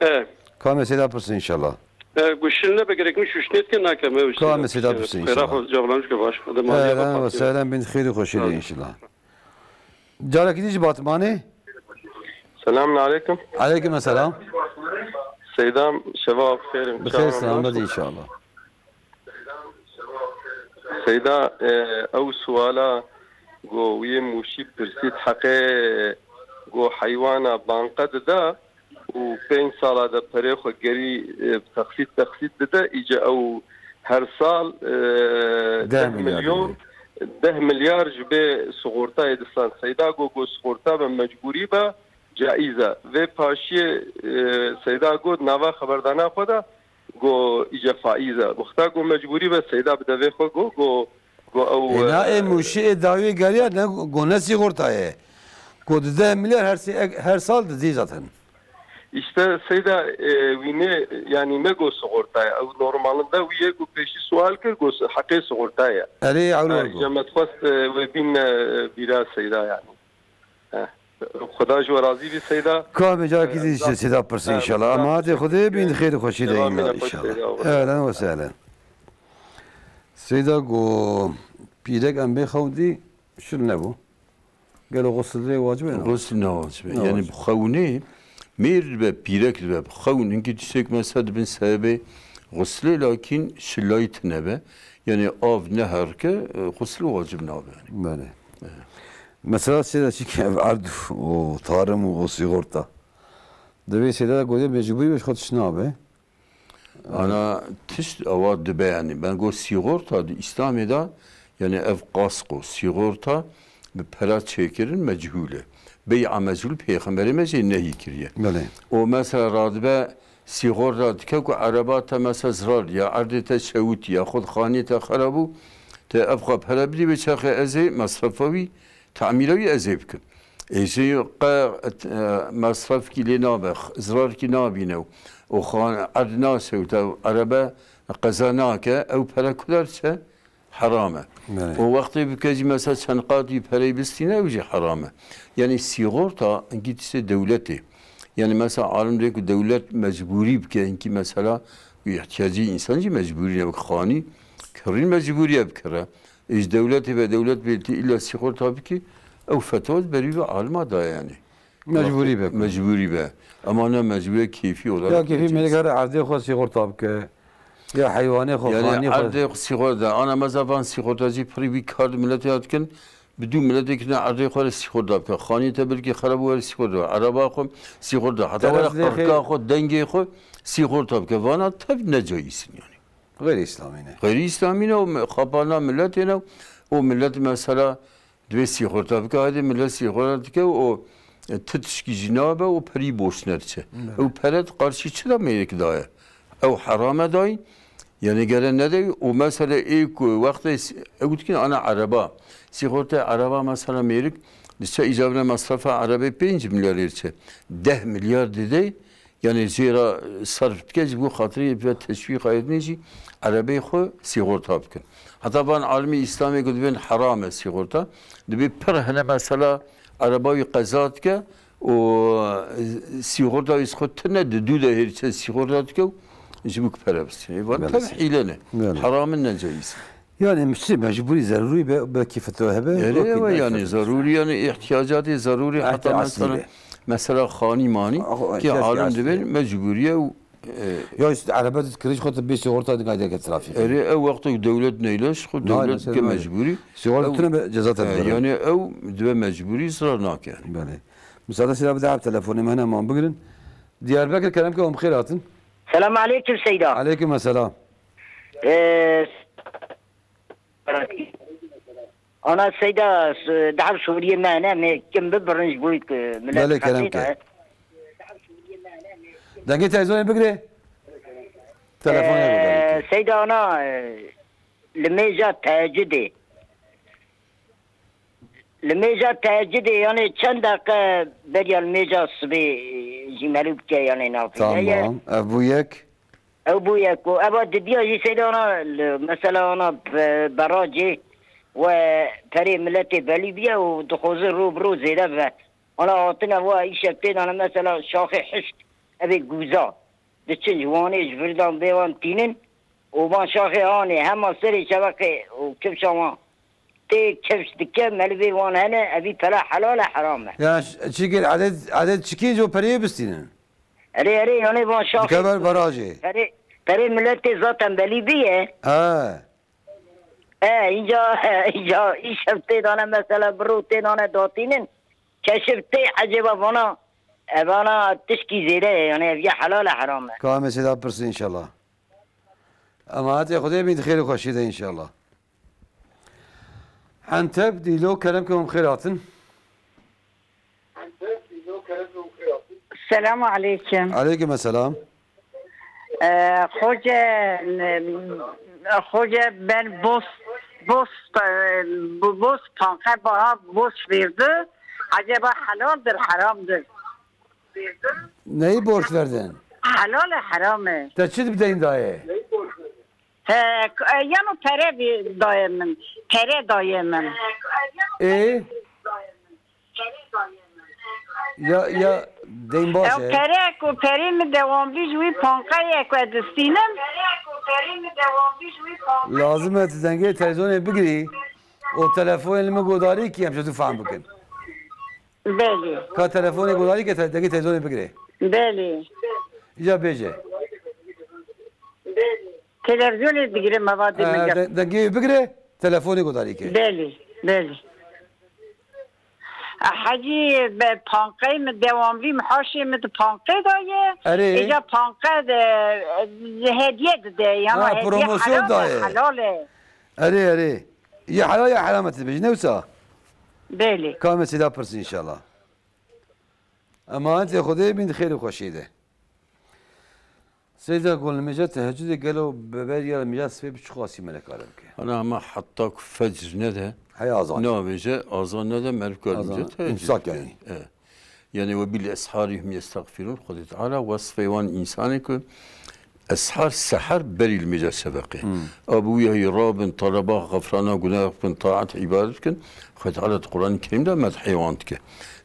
E. Ka me sêda pirsin inşallah. E, ku şil nebe, gerek min şûştinê dike nake me. Ka me sêda pirsin inşallah. Xêra xwe cevablamiş ke baş. Ehlen ve sehlen, bin xêr û xweşî de inşallah. Carekî dî ji Batmanê. Selamun aleyküm. Aleyküm selam. Seydam, şeva xêr in. Bi xêr selamet inşallah. Seyda, e, ew suala go wî yê Mûşî pirsît heqê go heywana banqe dida û pênc sala de perê xwe gerî, e, bi texsît texsît dide, îce ew her sal, e, Deh deh milyar milyon, dide. Deh milyar ji bê sigortayê distan. Seyda go, go sigorta be mecbûrî be, caîz e. Vê paşiyê, e, Seyda got nava xeberdana xwe de, go îce faîz e. Wexta go mecbûrî be Seyda bi devê xwe go, go, go ew, Ê, na, e, ê Mûşî ê dawiyê geriya ne, go ne sîgorta ye. Go di deh milyar her sê-, her sal didî zaten. Îşte Seyda, e, wî ne, yanî ne go sigorta ye. Ew normalinde wî ye ku pêşî sual kir, go si-, heqê sigorta ye. Erê, ewle Ha, go. Îce me dixwest, e, wê bîn, e, bîra Seyda yanî. Heh. Xuda ji we razî bî Seyda. Ka me carekî dî ji Seyda pirse inşallah. Ama hadi Xwedê bîn xêr û xweşî de înşallah. Ehlen ve sehlen. Seyda go pîrek em bê xew dî şil nebû. Gelo xusl vê wacib e? Xusl ne wacib e. Ne wacib. Yani bi xewnê mêr dibe, pîrek dibe, bi xewn hinkî tiştek mesela dibin sebebê xuslê, lakin şilayî tine be. Yani av neherike, e, xusl wacib nabe yani. Belê. Evet. Mesela sê de çi ki ev erd û tarim û o sigorta. Divê sê de goyê mecbûrî be ji xwe tişt nabe. Ana tişt ewa dibe yani. Ben go sigorta di Îslamê de yani ev kasko, sigorta bi pera çêkirin mechûl e. Bey'a mechûl pêxemberê me jê nehî kiriye. Belê. O mesela radibe sigorta dike ku ereba te mesela zirar ya erdê te şewitî ya xwe xaniyê te xera bû, te ev xwe pere bidî wê çaxê ez ê mesrefa wî Tamîra wî ez ê bikim. Ê jê qe, e, mesrefkî lê nabe, zirarkî nabîne û, û xan-, erd naşewite û erebe qeza nake, ew pere ku der çe? Heram e. Belê. Û wextê bike jî mesela çend qat wî pereyê bistîne, ew jî heram e. Yanî sîgorta hinkî tiştê dewletê. Yanî mesela alim dê ku dewlet mecbûrî bike, hinkî mesela îhtiyacî însan jî mecbûrî ne, wek xanî kirîn mecbûrî ye bikire. Ê ji dewletê ve dewlet bê tu îlla sîgorta bikî, Ew fetwa berî ve alima daye yani. Mecbûrî be. Mecbûrî be. Ama ne mecbûrî keyfî olarak. Ya keyfî melek her erdê xwe sîxorta bike. Ya heywanê xwe, yani xanî xwe. Erdê xwe sîxorta. Ana meza van sîxortacî pirî wî kar di miletê ya dikin. Bi dû miletê kirine erdê xwe re sîxorta bike. Xanî te belkî xerab were sîxorta. Eraba xwe sîxorta. Heta were qirka xwe, dengê xwe sîxorta bike. Vana tev ne cayîs in yani. Xeyrî îslamî ne. Xeyrî îslamî ne û me-, xapana miletê ne û millet mesela divê sîxorta bike, haydê millet sîxorta dike û, e, ti tişkî jî nabe û perî boş nediçe. Evet. Ew pere di qarşî çi de mêrik daye? Ew herame dayî, yani gere nedeyî û mesela ê ku wextê s-, ew dikin ana ereba. Sîxorta ereba mesela mêrik diçe îcabine mesrefa erebê pênc milyar diçe. Deh milyar dide, yani jê re serf dike, ji bo xatirê ve teşwîqa êdinê jî erebeyê xwe sîxorta bikin. Heta van alimê Îslamê ku dibên heram e sîxorta, dibê pir hene mesela ereba wî qeza dike û sîxorta wî xwe tune di dû de hêrçe sîxorta dike û ji bo ku pere bistîne. Van Belê. Tev hîle ne. Belê. Heram in, necayîz. Yani, mecbûrî, zerûrî be, belkî fetwa hebe, Erê belkî ew e, belkî yani, fetwa. Zerûrî, yani, ihtiyacatê zerûrî, Ehti heta eslî mesela, be. Mesela xanî manî, Ah, o ki ihtiyac alim eslî dibên, be. Mecbûrî ye û, e, Ya, işte, erebe tu kirî xwe tu bê sîxorta dikay derke trafîk. Erê, ew wextê dewlet neyleş, xwe Na, dewlet mesela ke ne? Mecbûrî. Sîxorta Ew, tune be, ceza te e, dibere. Yani, ew dibe mecbûrî, zirar nake. Belê. Müsaade sila bir daha telefonê me hemen bigirin. Diyarbakır, kerem ke, em xêr hatin. Selam aleyküm Seyda. Aleyküm selam. Ee, Ana Seyda, s-, dehab Sûriyê me ne, me kim bi birinc bûyî ku millet Belê, kerem ke. Dengê televizyonê bigire. Telefonê Ee, bigire. Seyda ana, e, li mêja tehecudê. Li mêja tehecudê, yani çend deqe beriya li mêja sibê, e, jî melû bike, yani navî. Tamam. Ev bû yek. Ew bûye ku eva didiya jî Seyda ana li mesela ana pe-, beracê we perê miletê belî biye û dixwazin rû bi rû zêde ve. Ana hatine we îşev tê dane mesela şaxê hişk evê gûza. Diçin ji Wanê ji vir dan bê wan tînin û van şaxê anê hema serê şeveqê û kifşa wan tê kifş dike, melibê wan hene, evî pere helal e, heram e. Ya ş-, çikên edet, edet çikên ji pereyê bistînin? Erê, erê, yanê van şaxê Dike ber barajê. Perê, perê miletê zaten belî biye. He. E, inca, inca îşev tê dane mesela bi rû tê dane datînin. Keşif tê ecêba vana, e, vana tişkî zêde ye, yani ev ya helal e, heram e. Ka em ê sêda pirsin inşallah. Emanetê Xwedê bin xêr û xweşî de inşallah. Enteb, Dîlo, kerem ke hûn xêr hatin. Selamu aleykum. Aleykum selam. Ee, Xoce, Xoce ben bos, bos, e, bu bos panqe bana bos verdi. Acaba helaldir, haramdır? Neyi borç verdin? Helal e, haram e? Te çi bi deyn daye? He, k-, e, yano pere vi-, daye min. Pere daye min. E? Ya, ya, deyn baş Ew e. Pere ku perê min dewamlî ji wî panqeyê ku ez distînim. Lazim e tu dengê televizyonê bigirî û telefonê li min godarî kî em ji tu fehm bikin. Belê. Ka telefonê godarî ke te-, dengê televizyonê bigirê. Belê. Îca bêje. Televizyonê digire me va dê Ha, min gel. De-, dengê wî bigire, telefonê godarî ke. Belê, belê. Hecî be panqey mi dewamlî mi haşê mi di panqê daye. Erê. Îca panqe de, e, hediye dide. Yana Ha, hediye promosyon helal e, daye. Helal e. Erê, erê. Ya helal ya heram e, tu dibêjî, ne wisa? Belê. Ka me sêda pirsî inşallah. Emanetê Xwedê bin xêr û xweşiyê de. Seyda ku li mêja tehecudê gelo beber ya li mêja sibê bi çi xasî melek alem ke? Ana hema heta ku fecr nede, Heya azan. Nabêje, azan nede, meriv kar Azan. Mêja tehecud. İmsak yani. E. Yani ve bil esharî hum yestexfirûn, Xwedê Teala wesfê wan însanê ku eshar, seher berî li mêja şeveqê. Hmm. Abi wî heyî rabin, taleba, xefrana, gunah bikin, taat, îbadet bikin. Xwedê Teala di Qur'anê Kerîm de medhê wan dike.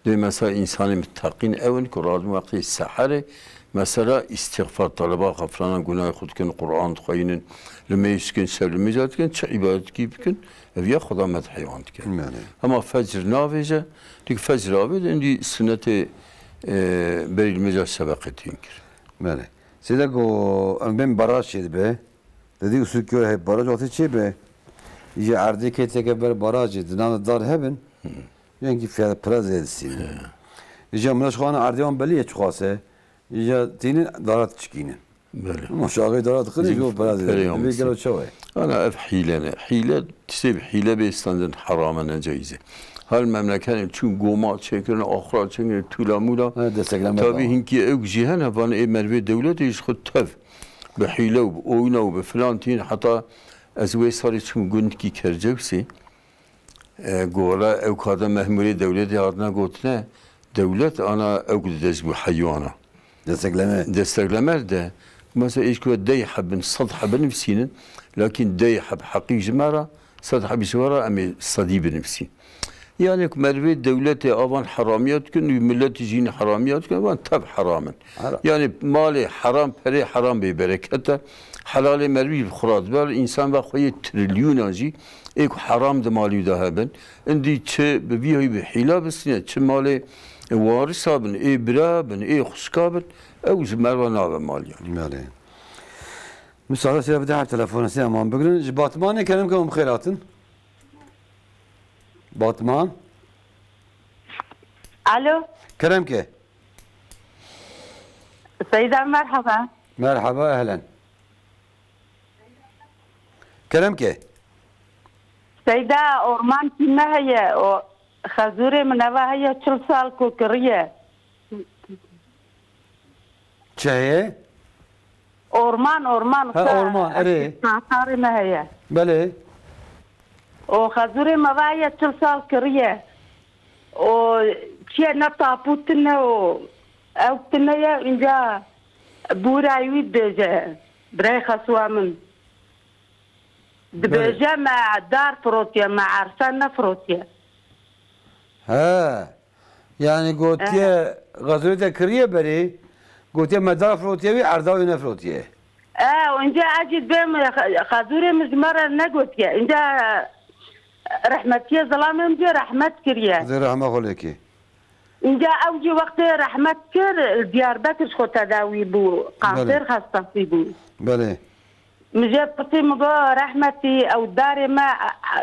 Dê mesela însanê miteqîn ew in ku radin wextê seherê, mesela îstîxfar, teleba xwe filanan, gunahê xwe dikin, Quran dixweynin, limêj dikin, şev limêja dikin, çi îbadetkî bikin, ev ya Xweda medhê wan dike. Belê. Hema fecr navêje, dîk fecr avêt, indî sunetê, e, berî limêja şeveqê tên kir. Belê. Sêde ku em bên baraj çê dibe, didî usul kyo hep baraj wextê çê be, îje erdê kê teke ber barajê, di nav dar hebin, Hı. Yengî fiyat pira zêde sînin. He. Îja miraş xwana erdê wan belî ye çixwase. Îja tînin darat çikînin. Belê. Ama şu ağayı darat xirî Zî jo pira zêde. Perê Dibê wan gelo çawa ye? Ana ev hîle ne. Hîle, tiştê bi hîle bê standin herame ne caize. Hal memleketê çûn goma çêkirin, axura çêkirin, tûla mûla. Ha, destekleme Tabii tamam. Hinkî ew jî hene, van ê mervê dewletê ji xwe tev. Bi hîle û bi oyna û bi filan tîn, heta ez wê sarê çûm gundkî Kercewsê. E, gora ew kade memurê dewletê hatine gotine, dewlet ana ew dide ji bo heywana. Destekleme. Destekleme de. Mesela êş ku dey hebin, sed hebin nivîsînin, lakin dey heb heqî ji me re, sed hebî ji we re em ê sedî binivîsîn. Yani ku merivê dewletê avan heramiya dikin û milletî jî heramiya dikin, van tev heram in. Hera- Yani malê heram, perê heram bê bereket e. Helalê merivî bi xwe re dibe, însan ve xwe yê trilyûnan jî ê ku heram di malî de hebin. Indî çi bi vî hî bi hîla bistîne, çi malê warisa bin, ê bira bin, ê xwişka bin, ew ji merva nabe mal yani. Belê. Müsaade size bir daha telefonu size aman bigrin. Ji Batmanê kerem ke hûn bi xêr hatin. Batman. Alo. Kerem ke. Seyda, merhaba. Merhaba, ehlen. Kerem ke. Seyda, orman kî me heye, o xezûrê min eva heye çil sal ku kiriye. Çi heye? Orman, orman. Ha, orman, erê. Satarê me heye. Belê. O xezûrê me va heye çil sal kiriye. O çiye ne tapû tune o ew tune ye, înca bûra wî dibêje, birayê xesûa min. Belê. Dibêje me dar firotiye, me erse nefirotiye. He. Yani gotiye, xezûrê te kiriye berê, gotiye me dar firotiye wî, erda wî nefirotiye. E, înca ez jî dibêm, xe-, xezûrê min ji me re negotiye. Înca rehmetiye zilamê min jî rehmet kiriye. Zê rehma xwe lê kê. Înca ew jî wextê rehmet kir, li Diyarbekir ji xwe tedawî bû. Belê. Kansêr xestasî bû. Belê. Min jê pirsî, min got, rehmetî, ew darê me,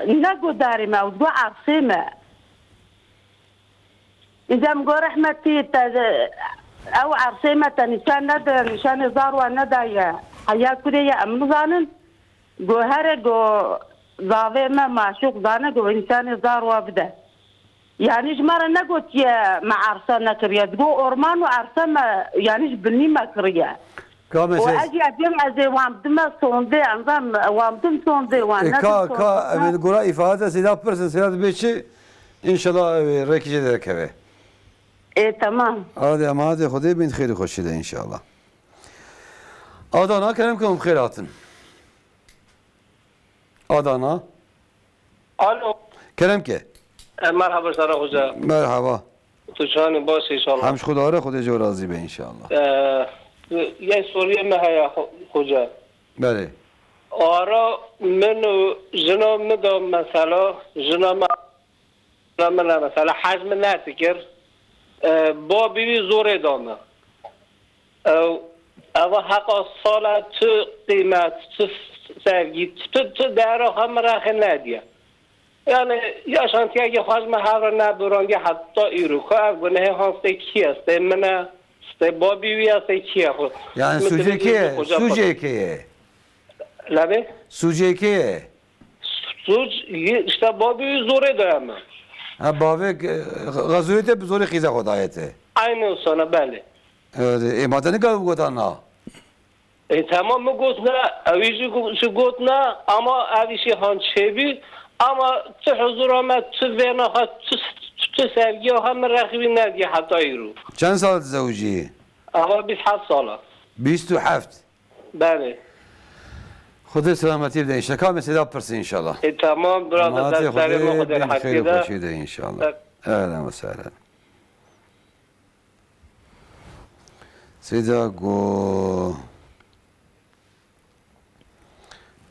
ne got darê me, ew digot ersê me. Îndî em got, rehmetî, te, ew ersê me te nîşan nede, nîşanê zarwa nedaye. Heya kurê ye, em nizanin. Got, here, got, zavê me maşûq zane, got, nîşanê zarwa bide. Yanî ji me re negotiye me erse nekiriye. Digot, orman û erse me, yanî ji binî me kiriye. Ka Û mesele ez jî ez ê, ez ê wan bidime sondê, em zan wan bidim sondê wan, E, nedim ka, sondê ka, em ê gora îfade Seyda pirsin, Seyda dibê çi? Înşallah, e, rêkî jê derkeve. Ê, temam. Hadi, em hadi Xwedê bin xêr û xweşî de înşallah. Adana, kerem ke hûn bi xêr hatin. Adana. Alo. Kerem ke. E, merhaba Sara Hoca. Merhaba. Tu çawanî, baş inşallah. Hem ji Xwedê re, Xwedê ji we razî be inşallah. E, yek soriyê me heye ho-, hoca. Belê. Ara min û jina min de mesela, jina me, jina min de mesela hej min nedikir. E, babî wî zorê da min. Ew, eva heqa sala tu qîmet, tu sevgî, tu, tu dera xwe min rexê nediye. Yani yaşantiyekî xwe ji me hev re nebûrandî heta îro. Ka ev gunehê han stê kî ye? Stê min e, stê babî wî ye, stê kî ye xwe? Yani sûcê kê ye? Sûcê kê ye? Lebê? Sûcê kê ye? Sûc, işte babî wî zorê daye me. Ha, bavê, e, xezûrê te bi zorê qîza xwe daye te. Aynı sana, belê. Evet, e, ma te nikare bigota na? E, tamam, min got na, ew jî got, jî got na, ama ev îşî han çêbî, ama tu huzura me, tu vêna xwe, tu, tu, tu sevgiya xwe min rexî wî nediye heta îro. Çend sal tizewicî? Ava bîst heft sala. Bîst û heft. Belê. Xwedê selametî bide înşallah. Ka mesele pirsî înşallah. E, tamam, bira, Matê derslerê Xwedê me Xwedê bin xêr û rehetî de. Xweşî de înşallah. Evet. Ehlen ve sehlen. Seyda go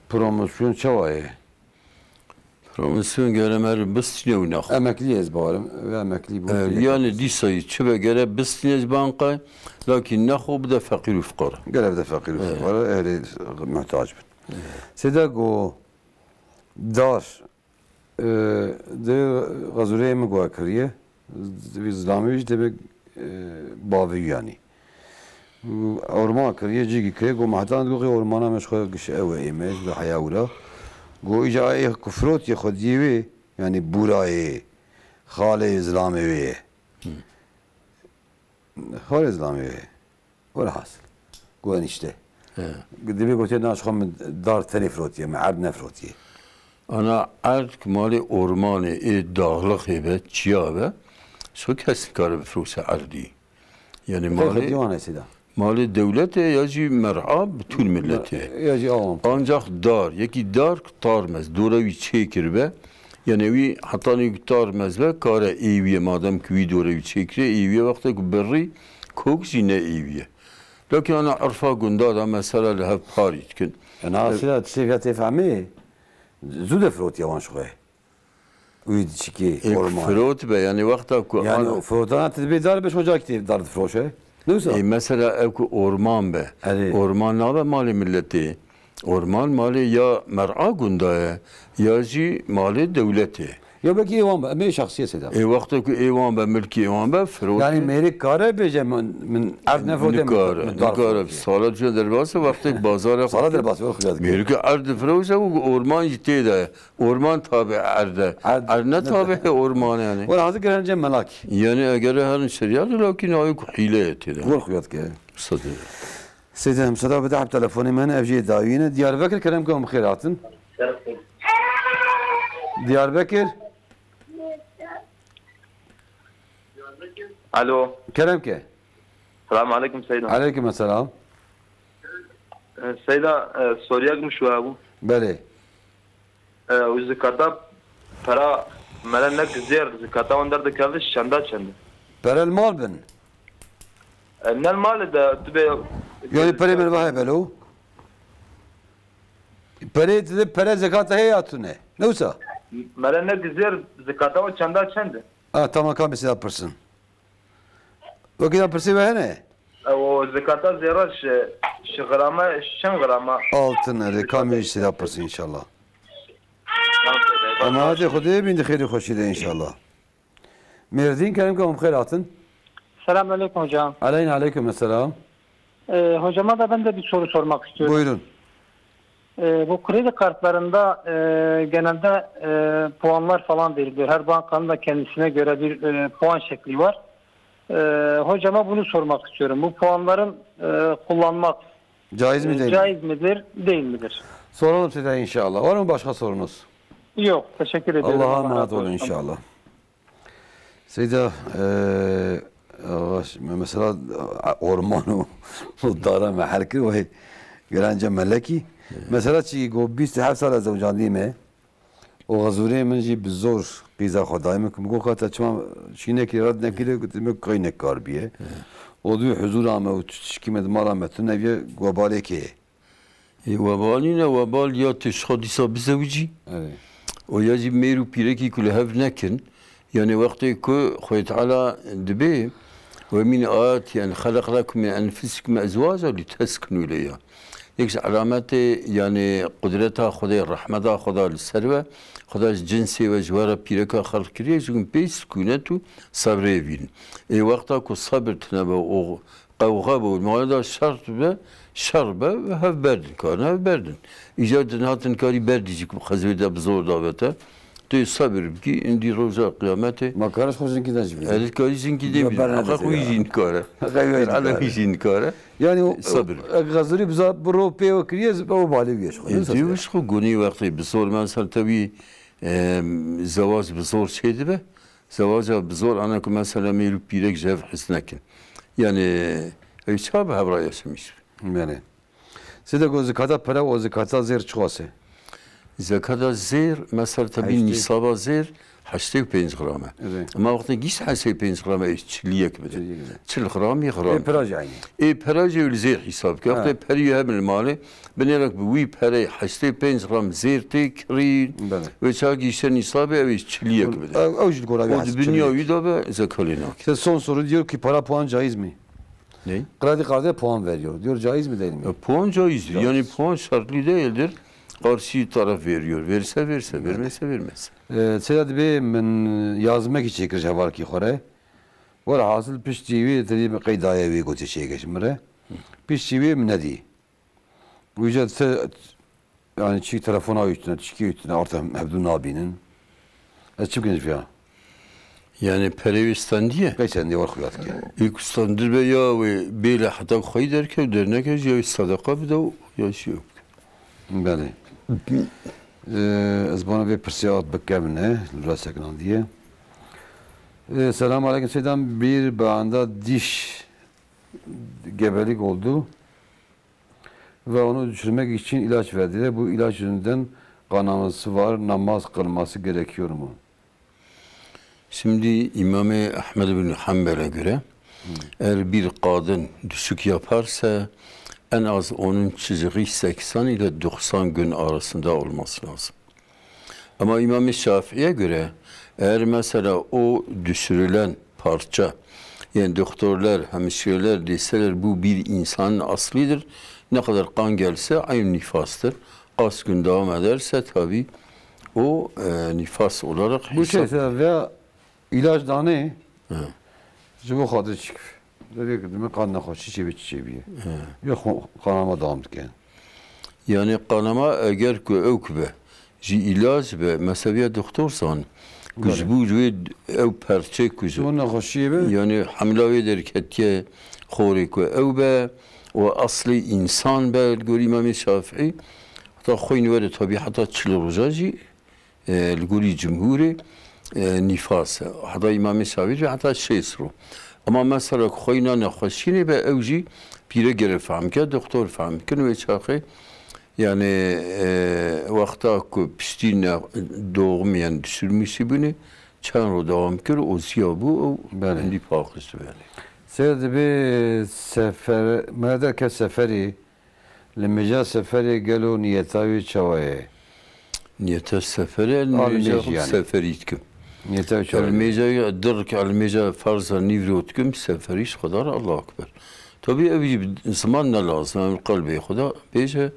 promosyon çawa ye? Promosyon gere mer bistine û nexwe. Emeklî ez barim. Ve emeklî bu. Ee, yani dîsayî çi be gere bistine ji banka, lakin nexwe bide feqîr û fiqara. Gere bide feqîr û fiqara, ehlê muhtaç bin. Seyda go dar, e, de xezûreyê min guha kiriye. Vî zilamê wî jî debe, e, bavê wî yanî. Orman kiriye, cîgî kiriye, go me hetan go xê ormana me ji xwe giş ew e, ê me ji heya wira. Go îca ê ku firotiyê xwediyê wê, yanî bûrayê, xalê zilamê wê ye. Xalê zilamê wê ye. Welhasil. Go enişte. He. Dibê gotiye na ji xwe min dar tenê firotiye, min erd nefirotiye. Ana erd ki malê ormanê ê daxlixê be, çiya be, ji xwe kes nikare bifirose erdî. Yani Xêr malê, xwedî wan e sêda. Malê dewletê ya jî mer'a bütün milletê. Ya jî awam. Ancak dar, yekî dar ki tarmez, dora wî çêkir be, yani wî hetanî ki tarmez be, kare êwiye, madem ki wî dora wî çêkire, êwiye wexte ku birrî kok jî ne êwiye. Lakin ana irfa gunda da mesela li hev parî dikin. E, na sêda tiştê vîya tê fehmê, zû de firotiye wan ji xwe. Wî diçikê, e, orman. Firot be, yani wexta ku Yani ana o firotana tu dibê dar be, şo cakî tê dar difiroşe. Ne wisa? E, mesela ev ku orman be. Erê. Orman nabe malê milletê. Orman malê ya mer'a gunda ye, ya jî malê dewletê. Ya belkî ê wan be, em ê şexsiyê sêda. E, wexta ku ê wan be, milkê ê wan be, firot. Yani mêrik kare bêje min, min erd nefirote, min, Nikare, min dar nikare. Firotiye. Sala cû derbas e, wextê bazara Sala xwe derbas e, wextê. Mêrik erd difiroşe û orman jî tê de ye. Orman tabi erde. Erd Erd ne ne tabi tabi. Orman yani. Wala hazir gelen cem melak. Yani eger herin şeriyar, lakin ayı ku hile tê de. Gol xuyat ke. Sadece. Seyda, em seda bide hep telefonê me ne, ev jê dawî ne. Diyarbekir, kerem ke em xêr hatin. Diyarbekir. Alo. Kerem ke. Selamun aleyküm Seyda. Aleyküm selam. E, Seyda, e, soriyek mi şu bu? Belê. E, û zikata pera mele nek zêr, zikata wan derdikeve çenda çend e? Pere li mal bin. E, ne li mal de tu bê Yani perê min vahe belo. Perê tu de pere zekata heye ya tune. Ne wisa? Mele nek zêr, zikata wan çenda çend e? Ha, tamam, kamê sêda pirsin. Wekî da pirsê we hene? Ew zekata zêra ji, ji grama, çend grama? Altın, erê, kamî wî sêda pirsî inşallah. Tamam, seyda. Em hatê Xwedê bîn di xêrî xweşî de inşallah. Mêrdîn, kerem ke hûn bi xêr hatin. Selam aleyküm hocam. Aleyna aleyküm selam. Ee, hocama da ben de bir soru sormak istiyorum. Buyurun. E, bu kredi kartlarında, e, genelde, e, puanlar falan veriliyor. Her bankanın da kendisine göre bir, e, puan şekli var. E, hocama bunu sormak istiyorum. Bu puanların, e, kullanmak, Caiz mi e, değil mi? Caiz midir, değil midir? Soralım size inşallah. Var mı başka sorunuz? Yok, teşekkür ederim. Allah'a Allah emanet razı olun olsun. İnşallah. Seyda, e, axa, me-, mesela, e, orman û, û dara me hel kir, wê gelence melekî. Mesela çi go bîst û heft sal ez zewcandî me, û xezûrê min jî bi zor qîza xwe dayê min, ku min got, "Ka te çima çî nekirî, red nekirî?" Gotim, "Qey nekar bîye." Û dû huzûra me û tu tişkî me di mala me tune bîye, webalê kê ye? Ê, webal nîne, webal ya tu ji xwe dîsa bizewicî. Evet. Û ya jî mêr û pîrekî ku li hev nekin, yanî wextê ku Xwedê Teala dibê, "Ve min ayati en xeleq lekum min enfusikum ezwaca li teskunu ileyha." Yek ji alametê, yanî qudreta Xwedê, rehmeta Xweda li ser we, Xweda ji cinsê we ji we re pîreka xelq kiriye, ji hûn pê sikûnet û sebrê bînin. Ê, wexta ku sebir tune be û qewxe bû, malê de şer be, şer be, hev berdin, karin hev berdin. Îcar din hatin karî berdî jî ku xezûrê de bi zor davete. Tu yê sebir bikî, îndî roja qiyametê. Ma karê xwe jinkî de jî bî. Erê karî jinkî de bî. Heqa xwe jî nikare. Heqa wî jî nikare. Heqa wî jî nikare. Yani o, Sebir. O, ek xezûrî biza, bi ro pê we kiriye, zi-, o balê wî ye ji xwe. Ê, ne dî zor wî ya. Ji xwe gunî wextê bi zor, mesela te wî, em, zewac bi zor çê dibe. Zewaca bi zor ana ku mesela mêr û pîrek ji hev hez nekin. Yani, ew çawa bi hev re yaşamiş? Belê. Sêde ku zikata pere û zikata zêr çiqas e? Zekata zêr, mesela tebî Heştê. Nîsaba zêr, heştê û pênc gram e. Evet. Ama wextê gîş heştê û pênc gram e, ez çilî yek bide. Çilî yek bide. Çil gram, yek gram. Ê pira jî eynî. Ê pira jî wî li zêr hîsab ke. Wextê perî hem li malê, binêre bi wî perê heştê û pênc gram zêr tê kirîn. Belê. Wê çawa gîşte nîsabê, ew ê çilî yek bide. Ew, ew jî li gora wî hez çilî yek. O di binya wî de be, zekalê nake. Te son soru diyor ki para puan caiz mi? Ne? Kredi kartı puan veriyor. Diyor caiz mi değil mi? E, puan caizdir. Caiz. Yani puan şartlı değildir. Karşı taraf veriyor. Verirse verirse, vermezse vermez. E, Seyda dibê min yazmek için kiriş hevalkî xwe re. Werhasil piştî wî te dî qeydaye wî gotê çêgeş min re. Piştî wî min nedî. Wîca te Yani çi telefona wî tune, tişkî wî tune, arta hevdû nabînin. Ez çi bikim ji vê ya? Yani perê wî standiye? Qey standiye, war xuya dike. Ê ku standir be ya wê bêle heta xweyî derke û derneke jî ya wê sedeqa bide û ya jî ew bike. Belê. Ee, ez bana vê pirsê at bikevine, li ra seknandiye. Ee, Selamun aleyküm Seydan, bir bağında diş gebelik oldu. Ve onu düşürmek için ilaç verdiler. Bu ilaç yüzünden kanaması var, namaz kılması gerekiyor mu? Şimdi İmam-ı Ahmed bin Hanbel'e göre eğer bir kadın düşük yaparsa en az onun çizgi seksen ile doksan gün arasında olması lazım. Ama İmam-ı Şafii'ye göre eğer mesela o düşürülen parça, yani doktorlar, hemşireler deseler bu bir insanın aslidir, ne kadar kan gelse aynı nifastır. Kaç gün devam ederse tabi o e, nifas olarak Bu hesap- şey veya ilaç danê Hı. ji bo xatir çik. Derê ki dime kan nexweşî çêbî çi çêbî. Hı. Ya xo- kanama devam dike. Yani kanama eger ku ew ku be, ji îlac be, mezhebiya doktor zan, ku ji Belê. Bo wê ew perçe ku ji Ji bo nexweşiyê be. Yani hamla wê derketiye xorê ku ew be, û aslê însan be, li gor Îmamê Şafîî, heta xweyne were tabî heta çil roja jî, e, li gorî cumhûrê, e, nîfas e. Heta Îmamê Şafîî jî heta şêst ro. Ema mesela ku xweyna nexweşînê be, ew jî pîre gere fehm ke, doktor fehm bikin wê çaxê. Yani, e, wexta ku piştî ne, doğum yani düşürmüşî bûne, çend ro dewam kir û ziya bû û Belê. Hindî paqij dibêne. Sêr dibê sefer, me derke seferî, li mêja seferê gelo niyeta wî çawa ye? Niyeta seferê, el Al mêja mêj xwe yani. Seferî dikim. Niyeta wî çawa El ye? Mêja dir ki el mêja farza nîvro dikim, seferî ji Xwedar Allahu Ekber. Tabii ev jî ziman ne lazim, em qelbê Xweda bêje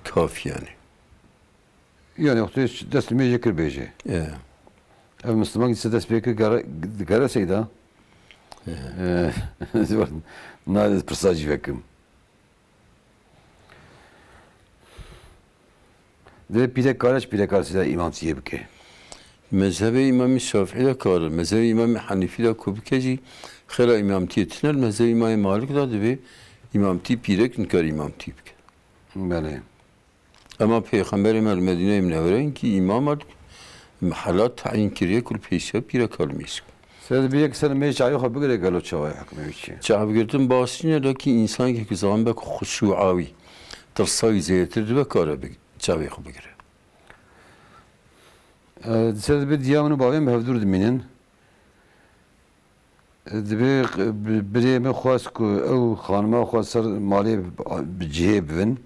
kafî yani. Yani wextê dest li mêjê kir bêje. E. Ev Müslüman gitse dest pê kir gere, gere seyda. E. E, na pirsa cî vekim. Divê pîrek kare ji pîrekar seyda îmamtiyê bike. Mezhebê Îmamî Şafîî de kare. Mezhebê Îmamî Henîfî de ku bike jî xêra îmamtiyê tune. Li mezhebê Îmamê Malik de divê îmamtî pîrek nikare îmamtî bike. Belê. Ema Pêxemberê me li Medîneyê Minewere inkî îmam e, mehela tayîn kiriye ku li pêşiya pîreka li mêj. Seyda dibê yek ser mêj çavê xwe bigire gelo çawa ye hukmê wî çi ye? Çav girtin baş nîne, lekî însankê ku zanim be ku xuşûa wî, tirsa wî zêdetir dibe kare bi-, çavê xwe bigire. E, seyda dibê diya min û bavê min bi hevdûr dimînin. Dibê bi-, birê min xwest ku ew xanima xwe ser malê bi cihê bivin.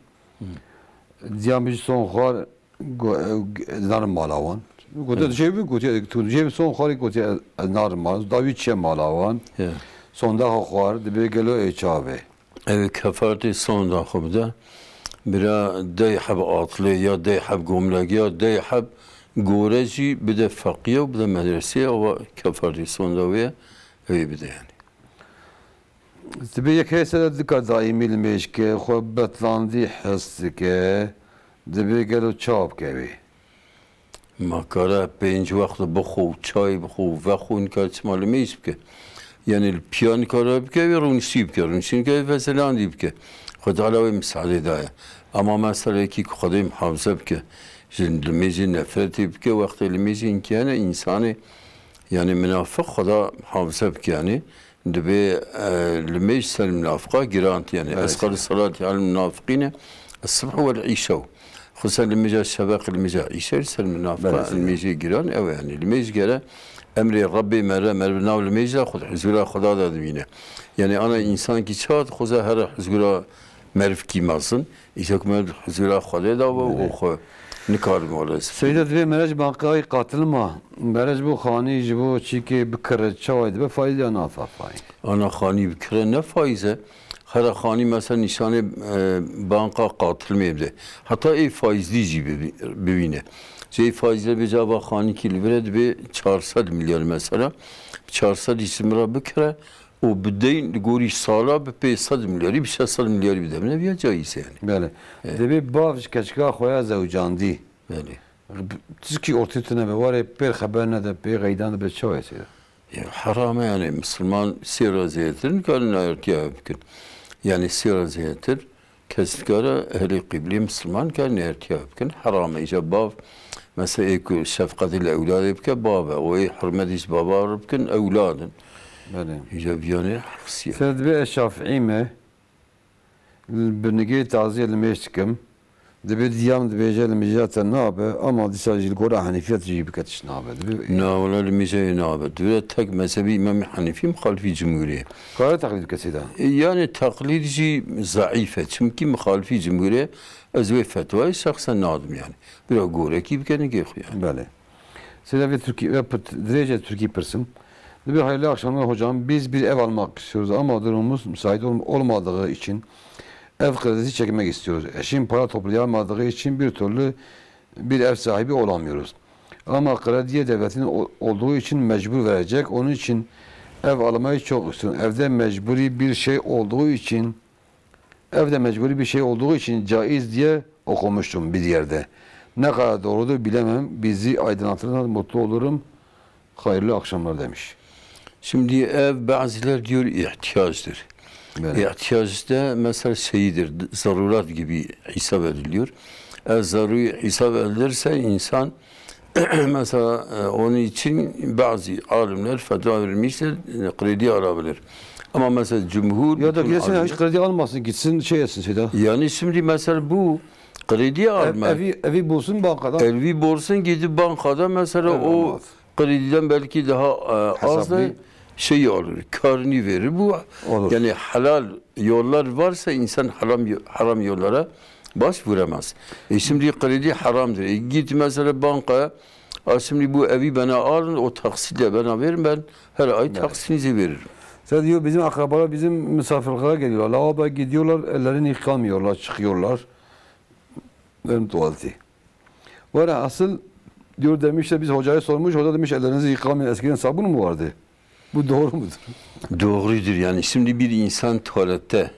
Diya min jî son xwar go-, ew g-, narin mala wan. Gote tu jê bivî, gotiye tu jê bivî, son xwarê gotiye ez narin mala. Dawî çiye mala wan. Sonda xwe xwar, dibê gelo ê çawa be? Ew kefaretê sonda xwe bide. Bira dey heb atlê ya dey heb gomlek ya dey heb gore jî bide feqîya û bide medreseyê, awa kefaretê sonda wê ye, ew ê bide yani. Dibê yek heye sere dika daîmî li mêj ke, xwe betlandî his dike, dibê gelo çawa bike wê? Ma kare pênc wext bixwe û çay bixwe û vexwe û nikare çima li mêj bike? Yani li piya nikare bike wê rûniştî bike, rûniştî nikare veselandî bike. Xwedê Teala wê misadê daye. Ema meselekî ku Xwedê mihafize bike, ji li mêjê nefretê bike, wextê li mêjê inkiyane însanê, yani minafiq Xweda mihafize bike yani. Dibê, e, li mêj ser minafiqa giran tî, yani, Evet. Esqalu salati alel munafiqîne es-subhu wel îşew. Xwe ser limêja şeveq, limêja îşer, ser min nafqa, Belê, limêjê giran ew e, yanî limêj gere emrê Rebbê me re, me bi nav limêj de xwe huzûra Xweda de dibîne. Yanî ana însan kî çawa dixwaze here huzûra merivkî mezin, îja ku me huzûra Xwedê de be û Belê. xwe nikarin were. Seyda divê merec banqayî qatil ma. Merec bo xanî ji bo çîkê bikire, çawa dibe faîz ya nafa faîz? Ana xanî bikire ne faîz e. Hera xanî mesela nîşanê, e, banka qatil mê bide. Heta ê faîzlî jî bibi-, bibîne. Ji ê faîzle bêje ava xanîkî li vir e dibe çar sed milyar mesela. Çar sed îsim re bikire û bi deyn li gorî sala bi pênc sed milyarî, bi şeş sed milyarî bide. Min ev ya cayîz e yani. Belê. Evet. Dibê bav ji keçika xwe ya zewcandî. Belê. Tişkî ortê tune be, warê pêr xeber nede, pê qeydan dibe, çawa ye seyda? Ya, heram e, yani, misilman sê re zêdetir nikarin nayartiya bikin. Yani, sê re zêdetir kes nikare ehlê qîblê misilman nikarin nayartiya bikin. Heram e. Îca bav, mesela, ê ku şefqetê li ewladê bike, bav e. O ê hurmetî ji bava re bikin, ewlad in. Belê. Îca viyanê hesiye. Seyda dibê ez şafîî me, Bi nigê taziyê limêj dikim. Dibê diyam dibêje limêja te nabe, ama dîsa jî li gora henîfiyet jî bike tişt nabe. Dibê Na, wela limêja wê nabe. Dibê tek mezhebî Îmamê Henîfî mixalifî cumhûrê. Kare teqlîd bike seyda? E, yani teqlîd jî zeîf e. Çimkî mixalifî cumhûrê ez wê fetwayê şexsen nadim yani. Bira gorekî bike nigê xwe yani. Belê. Seyda vê Tirkî, ve pir-, dirêce Tirkî pirsim. Dibê hayırlı akşamlar hocam. Biz bir ev almak istiyoruz ama durumumuz müsait olm-, olmadığı için ev kredisi çekmek istiyoruz. Eşim para toplayamadığı için bir türlü bir ev sahibi olamıyoruz. Ama krediye devletin o-, olduğu için mecbur verecek. Onun için ev almayı çok istiyorum. Evde mecburi bir şey olduğu için Evde mecburi bir şey olduğu için caiz diye okumuştum bir yerde. Ne kadar doğrudur bilemem. Bizi aydınlatırsanız mutlu olurum. Hayırlı akşamlar demiş. Şimdi ev bazılar diyor ihtiyacdır. Belê. İhtiyaç da mesela şeyidir, zarurat gibi hesap ediliyor. Eğer zaruri hesap edilirse insan Mesela, e, onun için bazı alimler fetva vermiştir, e, kredi alabilir. Ama mesela cumhur Ya da bütün gelsin alimler hiç kredi almasın, gitsin şey etsin seyda. Yani şimdi mesela bu kredi Ev, almak, evi, evi bulsun bankadan. evi borsun gidip bankada mesela Ev o almaz. krediden belki daha, e, az da Hesaplı. şey alır, karını verir. Bu Olur. yani halal yollar varsa insan haram, haram yollara başvuramaz. E şimdi kredi haramdır. E git mesela bankaya, "A şimdi bu evi bana alın, o taksitle bana verin, ben her ay Evet. taksinizi veririm." Sen diyor bizim akrabalar bizim misafirliklere geliyorlar. Lavabo gidiyorlar, ellerini yıkamıyorlar, çıkıyorlar. Benim tuvaleti. Var ya, asıl diyor demişler, biz hocaya sormuş, hoca demiş ellerinizi yıkamayın, eskiden sabun mu vardı? Bu doğru mudur? Doğrudur yani. Şimdi bir insan tuvalette,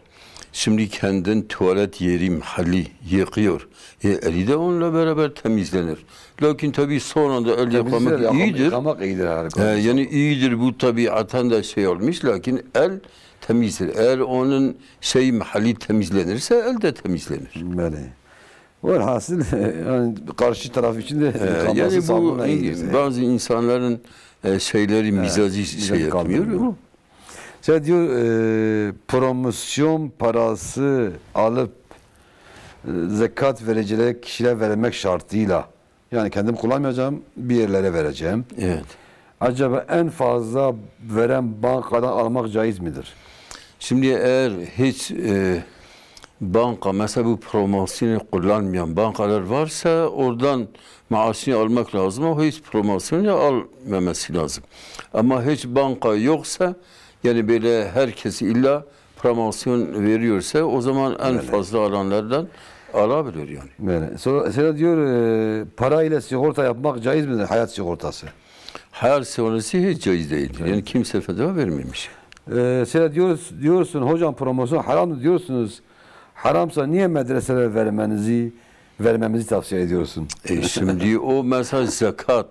şimdi kendin tuvalet yeri, mahalli yıkıyor. E, eli de onunla beraber temizlenir. Lakin tabii sonra da el Temizler, yıkamak yıkam- iyidir. yıkamak iyidir her E, konuda. yani iyidir bu tabiaten de şey olmuş, lakin el temizdir. Eğer onun şey mahalli temizlenirse el de temizlenir. Belê. Velhasil yani karşı taraf için de Ee, yıkanması yani bu sabunla in- iyidir. bazı insanların, e, şeyleri, mizacı şey yapmıyor mu? Sen diyor, e, promosyon parası alıp, e, zekat vereceği kişilere vermek şartıyla, yani kendim kullanmayacağım, bir yerlere vereceğim. Evet. Acaba en fazla veren bankadan almak caiz midir? Şimdi eğer hiç, e, banka, mesela bu promosyonu kullanmayan bankalar varsa oradan maaşını almak lazım. O hiç promosyonu almaması lazım. Ama hiç banka yoksa yani böyle herkes illa promosyon veriyorsa o zaman en Öyle. fazla alanlardan alabilir yani. Böyle. Sonra, sonra diyor, e, para ile sigorta yapmak caiz midir? Hayat sigortası. Hayat sigortası hiç caiz değildir. Yani kimse fetva vermemiş. Ee, seyret diyoruz, diyorsun hocam promosyon haramdır diyorsunuz. Haramsa niye medreselere vermenizi, vermemizi tavsiye ediyorsun? E, şimdi o mesela zekat.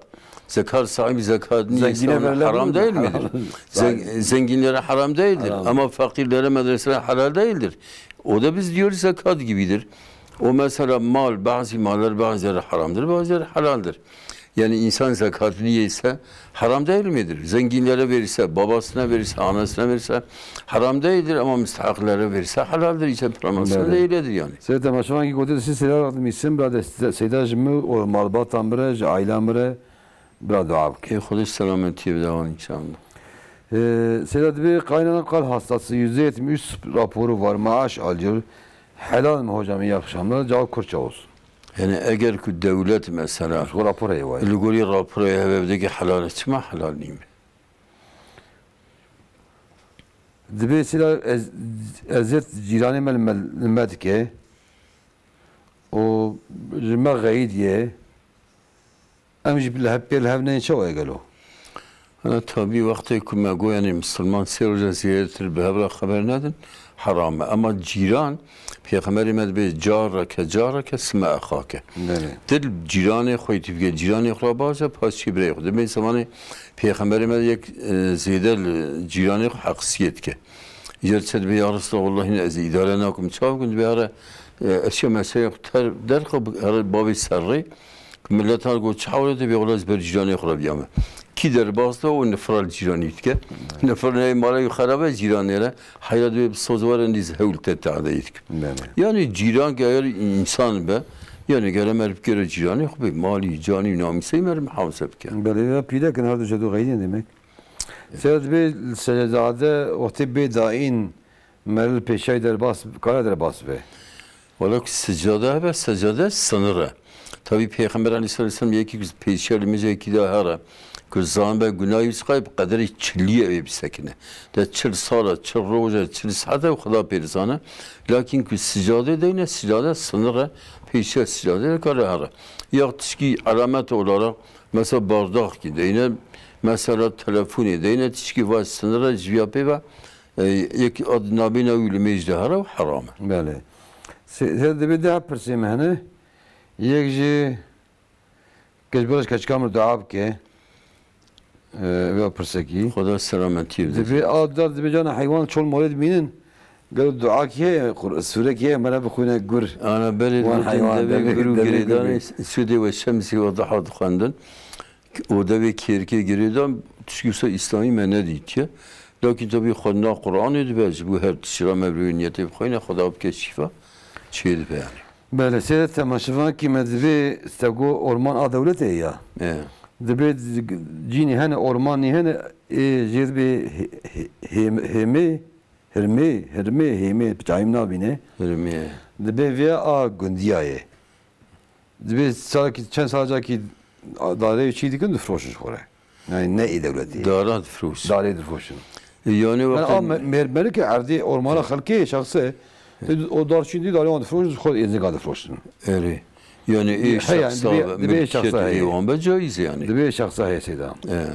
Zekat sahibi zekat niye Zengine İslam'da verilen haram mi? değil midir? Haram. Zen- zenginlere haram değildir. Haram. Ama fakirlere, medreselere halal değildir. O da biz diyoruz zekat gibidir. O mesela mal, bazı mallar bazıları haramdır, bazıları halaldir. Yani insan zekatını yese haram değil midir? Zenginlere verirse, babasına verirse, anasına verirse haram değildir ama müstahaklara verirse halaldir. İşte pranasyon Belê. Öyledir yani. Seyda, temaşevankî gotê, siz seyda rahat misin, bira de seyda ji min û malbata min re, ji aîla min re, bira dua bike. Ê Xwedê selametiye bide wan inşallah. Ee, Seyda, dibê kaynana kal hastası yüzde yetmiş üç raporu var, maaş alıyor. Helal mi hocam, iyi akşamlar, cevap Kürtçe olsun. Yani eger ku dewlet mesela Ji xwe rapor heye wayê. Li gorî raporê heve bidike helal e, çima helal nîme? Dibê sila ez, eziyet cîranê me li me, li me dike. Û ji me xeyîdiye. Em jî li hev pê li hev neyên çawa ye gelo? Ha, tabî wextê ku me got, yanî misilman sê roja zêdetir bi hev re xeber nedin, heram e. Ema cîran, Pêxemberê me dibê careke, careke sime exake. Belê. Dil cîranê xwe yê tî bike, cîranê xwe re baş e, paşê birayê xwe. Dibê zemanê Pêxemberê me yek, e, zêde li cîranê xwe heqisiyê dike. Îcar çi dibê, ya Resulallah, wellahî ez îdare nakim. Çawa bikim? Dibê here, e, eşya meselê xwe ter derxe, here bavê serrê. Millet har got, çi hewle te bê, wela ez ber cîranê xwe re biyame. Kî derbas da û nifra li cîranî dike. Nifra neyê mala wî xerab e, cîranê re. Heyra dibê bi soz were, endî ez hewl te tehdeyê dikim. Belê. Yani cîran eger însan be, yani gere me bikere cîranê xwe bê, malî, canî, namîseyê me re muhafaze bike. Belê, ya pîrek in, her du jê du xeyrîn demek. Seyda, dibê secade wextê bê daîn, Merî li pêşiyayî derbas, kare derbas be? Wela ku sicade hebe, sicade sinir e. Tabî Pêxember aleyhisselatu vesselam yekî ku pêşiya li mêja yekî de here, ku zanibe gunahî wî çiqa ye, bi qederê çiliyê ew ê bisekine. De çil sal e, çil roj e, çil saet e, Xuda pê dizane. Lakin ku sicade deyne, sicade sinir e, pêşiya sicade de kare here. Ya tişkî alamet olarak, mesela bardaxkî deyne, mesela telefonê deyne, tişkî va sinir e, ji viya pê ve, E, yek ad nabêna wî li mêj de here û heram e. Belê. Se-, se-, dibê du pirsê me hene. Yek jî, ke ji bo keçika min dua bike. E, vê pirsekî. Xweda selametiyê bide. Dibê av dar, dibê cana heywan çol molê dibînin. Gelo duakî heye, Qur-, sûrekî heye, me re bixwîne gur. Ana berê Wan digotin heywan, devê devê, gur û devê girêdanê gur. Sûdê we şemsî we diha dixwendin. Û devê kêrkê girêdan, tişkî wisa îslamî me nedîtiye. Lakin tabî xwendina Qur'anê dibe, ji bo her tiştî re me bi wê niyetê bixwîne, Xweda bike şîfa çê dibe yani. Belê, seyret temaşevankî me divê stego orman a dewletê ya. E. Dibê cînî hene, ormanî hene, ê jê dibê hê-, hê-, hêmê, hirmê, hirmê, hêmê, çayim nabîne. Hirmê. Dibê vê a gundiya ye. Dibê salekî, çend salekî darê çî dikin, difroşin ji xwe re. Yani ne ê dewletê. Dara difroşin. Darê difroşin. E, yani Yani wextê a me-, mêr-, melike erdê ormana xelkê şexse, o dar çî dî darê wan difroşin, ji xwe êzika difroşin. Erê. Yani ê He, yani şexsa dibê, ve dibê milkiyet şexsa ê heye. Wan be caiz yani. Dibê şexsa heye seyda. E.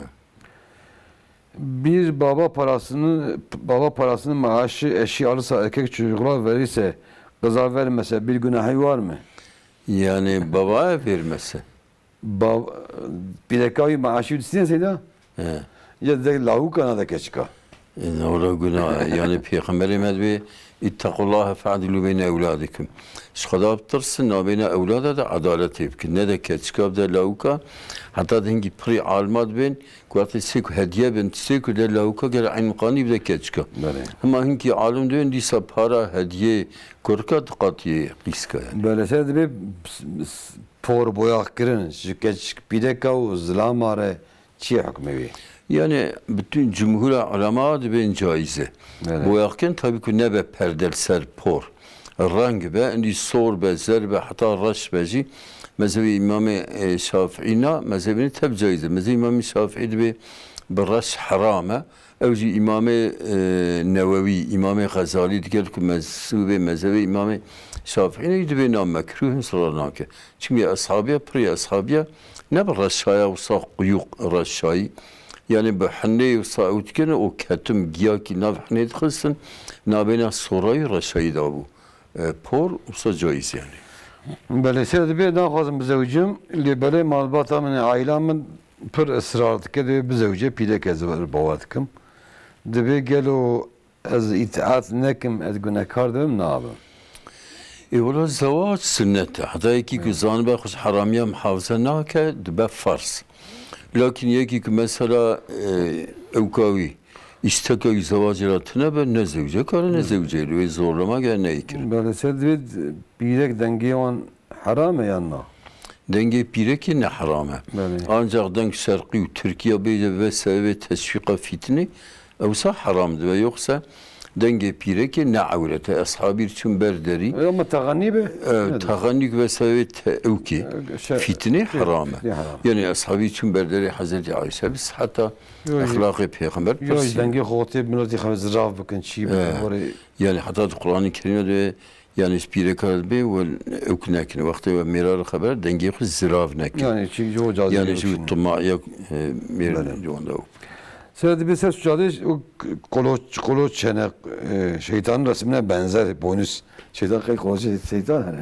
Bir baba parasını, baba parasını maaşı eşi alırsa erkek çocuklar verirse kıza vermese bir günahı var mı? Yani babaya vermesi. Ba-, pîreka wî maaşî wî distîne seyda? He. Ya de lawika na de keçika. E, ne ola günah. Yani Peygamberê me dibê, "İttaqullaha fe'dilu beyne evladikum." Ji Xweda bitirsin, nabêna ewlada de edaletê bikin. Ne de keçika, de lawika. Heta de hingî pirî alma dibên, ku wextê sê ku hediye bin, sê ku de lawika gere eyn miqanî bide keçika. Belê. Hema hinkî alim dibên, dîsa para, hediye, kurka diqatiyê qîska yani. Belê, ser dibê s-, s-, por boyaxkirin ji keç pîreka û zilama re çi ye hukmê wê? Yani bütün cumhura ulema dibên caiz e. Evet. Boyaxkirin tabii ku nebe perde li ser por. Reng be, endî sor be, zer be, heta reş be jî mezhebê Îmamê, e, Şafîî na, mezhebê tev caiz e. Mezhebê Îmamê Şafîî dibê bi reş heram e. Ew jî Îmamê, e, Newewî, Îmamê Xezalî digel ku mezhûbê mezhebê Îmamê Şafîî ne, dibê na mekrûh in, sirar nake. Çimkî eshabiya, pirî eshabiya ne bi reşaya wisa quyû reşayî. Yani bi hinê wisa ew dikene û ketim giyakî nav hinê dixistin, nabêna sorayî reşayî dabû. E, por wisa caiz yani. Belê, sê dibê naxwazim bizewicim, lê belê malbata min, aîla min pir israr dike, dibê bizewicê pîrek ez bawer dikim. Dibê gelo ez îtaat nekim, ez gunekar dibim, nabim. Ê wela zewac sunnet e. Heta yekî ku zanibe xwe ji heramiya muhafaze nake, dibe ferz. Lakin yekî ku mesela, e, ewka wî, îsteka wî zewacê re tune be, ne zewce kare, ne zewce. Wê zorlama gere neyê kirin. Belê, ser divê pîrek dengê wan heram e yan na? Dengê pîrekê ne heram e. Belê. Ancak deng şerqî û Tirkiye bêje ve sebebê teşwîqa fîtinê, ewsa heram dibe. Yoksa dengê pîrekê ne ewret e. Eshabî çûn ber derî. Ew ma texenî be? Ew, texenî ve sebebê te-, ewkê. Fîtinê heram e. Fîtinê heram. Yani eshabî çûn ber derî Hezretî Ayşe, bi siheta exlaqê pêxember pirsî. Dengê xotê miletî xwe zirav bikin, çî bikin, E, warê. Yani heta di Qur'anê Kerîmê de Yani ji pîreka re dibê we ewk nekin. Wextê we mêra re xeber dengê xwe zirav nekin. Yani çi jo cazî Yani ji wî tuma ya, e, mêr Belê. Ji wanda ewk. Sera dibê ser suçadê û koloç, koloç çene, e, şeytanın resimine benzer. Boynuz. Şeytan qey koloç şeytan hani.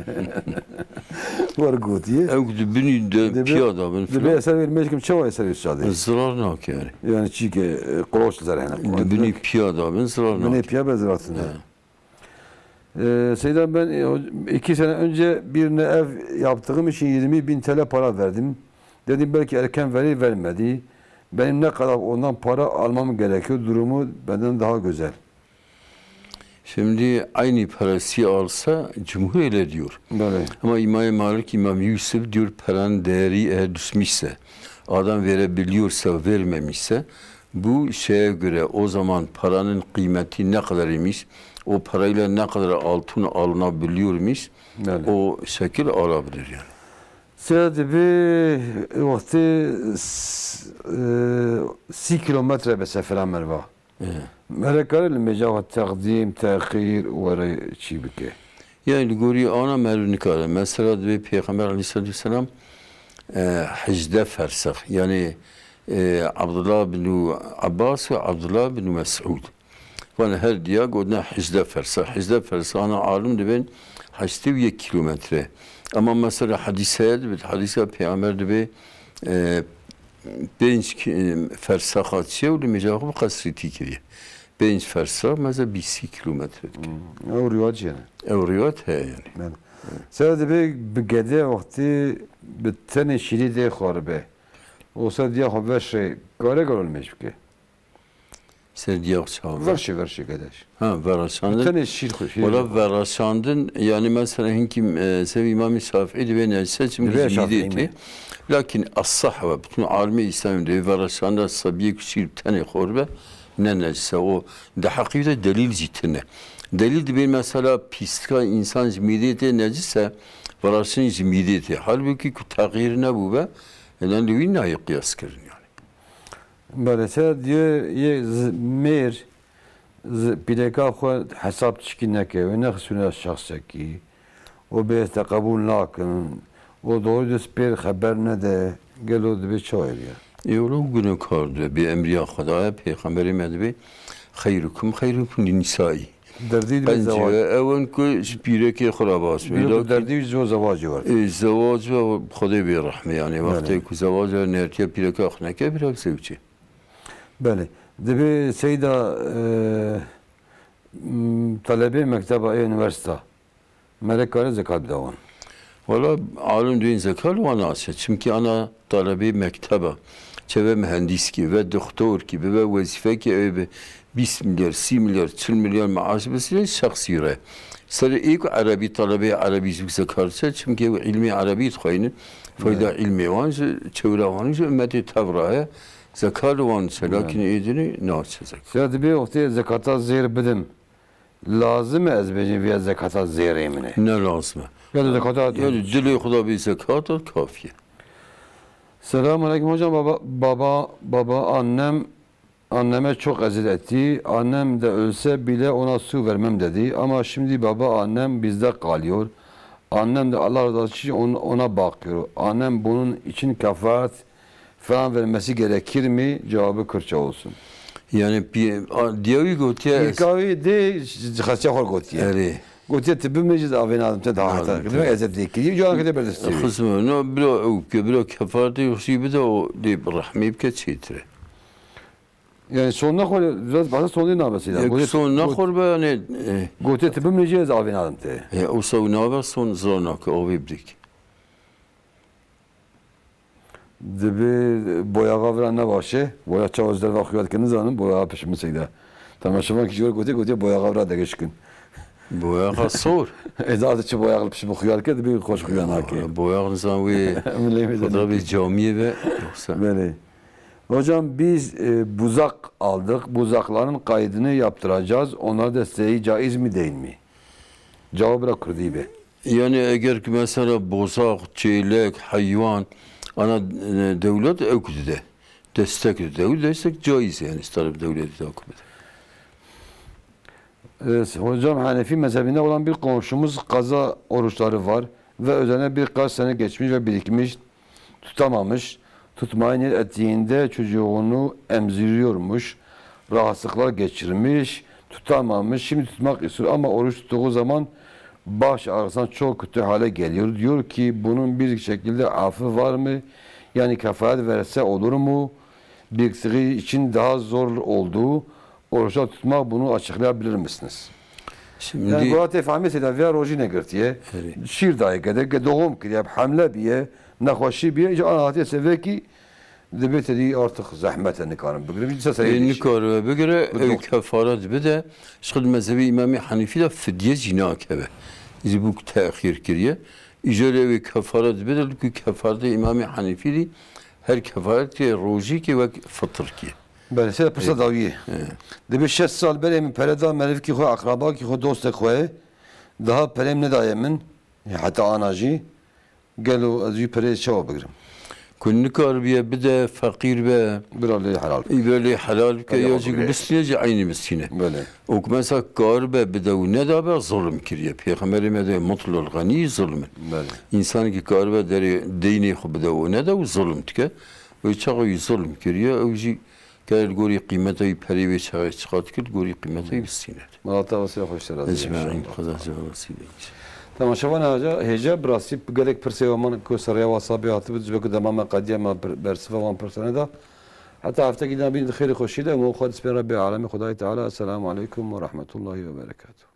Var gotiye. Ewk di binî de Dibê- piya da bin Dibê filan. Eser vermeye kim çawa eser suçadê? Zirar nake yani. Yani çi ki, e, koloç zer hene. Di binî piya da bin zirar nake. Binê piya be ziratın. He. Ee, Seyda, ben, e, iki sene önce birine ev yaptığım için yirmi bin T L para verdim. Dedim belki erken verir, vermedi. Benim ne kadar ondan para almam gerekiyor? Durumu benden daha güzel. Şimdi aynı parası alsa cumhur öyle diyor. Böyle. Ama İmam Malik, İmam Yusuf diyor paranın değeri eğer düşmüşse, adam verebiliyorsa, vermemişse, bu şeye göre o zaman paranın kıymeti ne kadar imiş, o parayla ne kadar altın alınabiliyormuş, Yani. O şekil alabilir yani. Seyda, dibê wextê s-, e, sî kilometre be sefera merva. Evet. Mere kare li mêja xwe teqdîm, texîr, were çî bike. Yani li gorî ana meriv nikare. Mesela dibê Pêxember aleyhissalatu vesselam, e, hejdeh fersex. Yani, e, Abdullah bin Abbas ve Abdullah bin Mes'ud. Van her diya gotina hejdeh fersex. Hejdeh fersex ana alim dibên heştê û yek kilometre. Ama mesela hadîs heye dibê, hadîsa Pêxember dibê, e, pênc ki-, fersexa çiye û li mêja xwe bi qesrî tî kiriye. Pênc fersa, meze bîst kilometre dike. Hmm. Ew rîwayet jî hene. Ew rîwayet heye yani. Ben. Sera dibê bi gede wextê bi tenê şîrê dê xwaribe. Olsa diya xwe veşê, kare galo nimêj bike? Ser diya xwe çawa? Verşê, verşê gede jî. Ha, veraşandin. Bi tenê şîr xwe, şîr Wala xwe. Veraşandin, yani mesela hinkî, e, sev Îmamê Şafîî dibê necise, çimkî Dibê ji mîdê Şafîî tê. mi? Lakin esah ve, bütün alimê Îslamî dibê veraşanda sebiyê ku şîr tenê xor be, ne necise. O di heqî de delîl jî tune. Delîl dibê mesela pîstika însan ji mîdê tê necise, veraşin ji mîdê tê. Halbûkî ku texîr nebûbe, ênan li wî nayê qiyas kirin yani. Belê, se diyor, yê z-, mêr z-, pîreka xwe hesab tişkî neke, wê nexistûne şexsekî, û bêheste qebûl nakin, û doğru dest pêr xeber nede, gelo dibê çawa ya? Ê wilo gunekar dibe, bê emriya Xwedaya, Pêxemberê me dibê, "Xeyrukum xeyrukum li nisai." Derdî dibe Qenc zewac. Ew in ku ji pîrekê xwe re baş be. Dilo Îla ku derdî ji zewacê wert. Ê, zewac ve Xwedê bê rehme, yani, Belê. Wextê ku zewac ve nertiya pîreka xwe neke, bira bi zewcê. Belê. Dibê Seyda, e, m, talebê mekteba ê unîversîta, mere kare zekat bide wan? Wala, alim dibên zekat wan naçe. Çimkî ana talebê mekteba, çeve mihendîskî, ve doktorkî, bibe wezîfekî, ew bi bîst milyar, sî milyar, çil milyar maaş bisîne şexsî re. Serê ê ku erebî, talebê erebî ji zekat çe, çimkî ew îlmê erebî dixweynin. Fayda Evet. îlmê wan ji çewra wan ji ummetê tev re ye. Zekat li wan çe, Evet. lakin ê dinê naçe zekat. Ya dibê wextê zekata zêr bidim, lazim e ez bêjim vêya zekata zêrê min e? Ne lazim e. Ya da zekata Yani dilê Xuda bê zekat e, kafî ye. Selamun aleyküm hocam. Baba, baba, baba, annem, anneme çok eziyet etti. Annem de ölse bile ona su vermem dedi. Ama şimdi baba annem bizde kalıyor. Annem de Allah razı olsun için on-, ona bakıyor. Annem bunun için kefaret falan vermesi gerekir mi? Cevabı Kürtçe olsun. Yani pî-, a, diya wî gotiye ez Pîrka wî dê xesiya xwe gotiye. Erê. Gotiye, "Tu bimî, ez avê nadim te daha Nadim heta." te. Demek eziyet dê kiriye. Cevabı de berdest diye. Xizme, no, bira ew ke, bira kefaretê xusî bide, o dê bi rehmê bike çêtir e. Yani sonuna xwe, biraz bahse sonê nabe Seyda. Ya Gote, son got-, naxor be yani, e, gote tu bimrê jê ez avê nadim te. E, o sew nabe son zana ke avê bidek. Dibe boyaxa vira nebaşe. Boya çawa ji derva xuya dike nizanim. Boya pişt min Seyda. Temaşevan ki ji we gote, gote boyaxa vira degişkin. Boyaxa sor. Eza çi boyax li pişt min xuya dike, dibe xweş xuya nake. Boyax nizan wê Min lê xwe da bê camiyê be. Yoksa Belê. Hocam biz e, buzak aldık. Buzakların kaydını yaptıracağız. Ona desteği caiz mi değil mi? Cevabı da Kürdi be. Yani eger ki mesela bozak, çêlek, heywan, ana, e, dewlet ew ki dide. Destek dide. Ew destek caiz yani, taraf devleti de akıbı. E, hocam Hanefi mezhebinde olan bir komşumuz kaza oruçları var ve üzerine birkaç sene geçmiş ve birikmiş, tutamamış. Tutmayı niyet ettiğinde çocuğunu emziriyormuş. Rahatsızlıklar geçirmiş, tutamamış. Şimdi tutmak istiyor ama oruç tuttuğu zaman baş ağrısından çok kötü hale geliyor. Diyor ki bunun bir şekilde affı var mı? Yani kefaret verse olur mu? Biriktiği için daha zor olduğu oruçlar tutmak, bunu açıklayabilir misiniz? Şimdi Yani gora tê fehmê Seyda vêya rojî negirtiye. Erê. Şîr dayê gede, ge doğum kiriye, hemle biye, nexweşî biye, îca ana hatiye sevekî, dibê te dî artık zehmet e, nikarin bigirim. Îca serê Ê dişî. Nikaribe bigire, Bi ew dox- kefaret bide, ji xwe di mezhebê Îmamê Henîfî de fidye jî nakeve. Îzî bû ku texîr kiriye. Îca lê ew ê kefaret bide, li ku kefaretê Îmamê Henîfî dî her kefaretê rojîkê wek fitirkê. Belê, sê pirsa dawiyê. He. Dibê şeş sal berê min pere da merivkî xwe, akrabakî xwe, dostek xwe, daha perê min nedaye min, heta ana jî, gelo ez wî perê çawa bigirim? Ku nikaribiye bide, feqîr be, Bira lê helal. Î be lê helal bike, Ya ya ya jî bigire. Bistîne jî eynî bistîne. Belê. Û ku mesela karibe bide û nedabe, zulm kiriye. Pêxemberê me de mutlul xenî zulm in. Belê. Însanekî karibe derê deynê xwe bide û nede û zulm dike. Wê çaxa wî zulm kiriye, ew jî Ger li gorî qîmeta wî perê wê çaxê çiqat kir, li gorî qîmeta wî bistîne. Mala te wesîle xweş te razî. Ecmaîn, inşallah. Xweda ji we razî be. Temaşevan hêja, hêja bi rastî gelek pirsê we man ku ser rêya WhatsAppê hatibû, ji ber ku dema me qediya me ber-, bersiva wan pirsane da. Heta heftekî din bînin di xêrê xweşî de, û xwe dispên Rebbê Alemê Xwedayê Teala. Esselamu Aleykum ve Rahmetullahi ve Berekatuhu.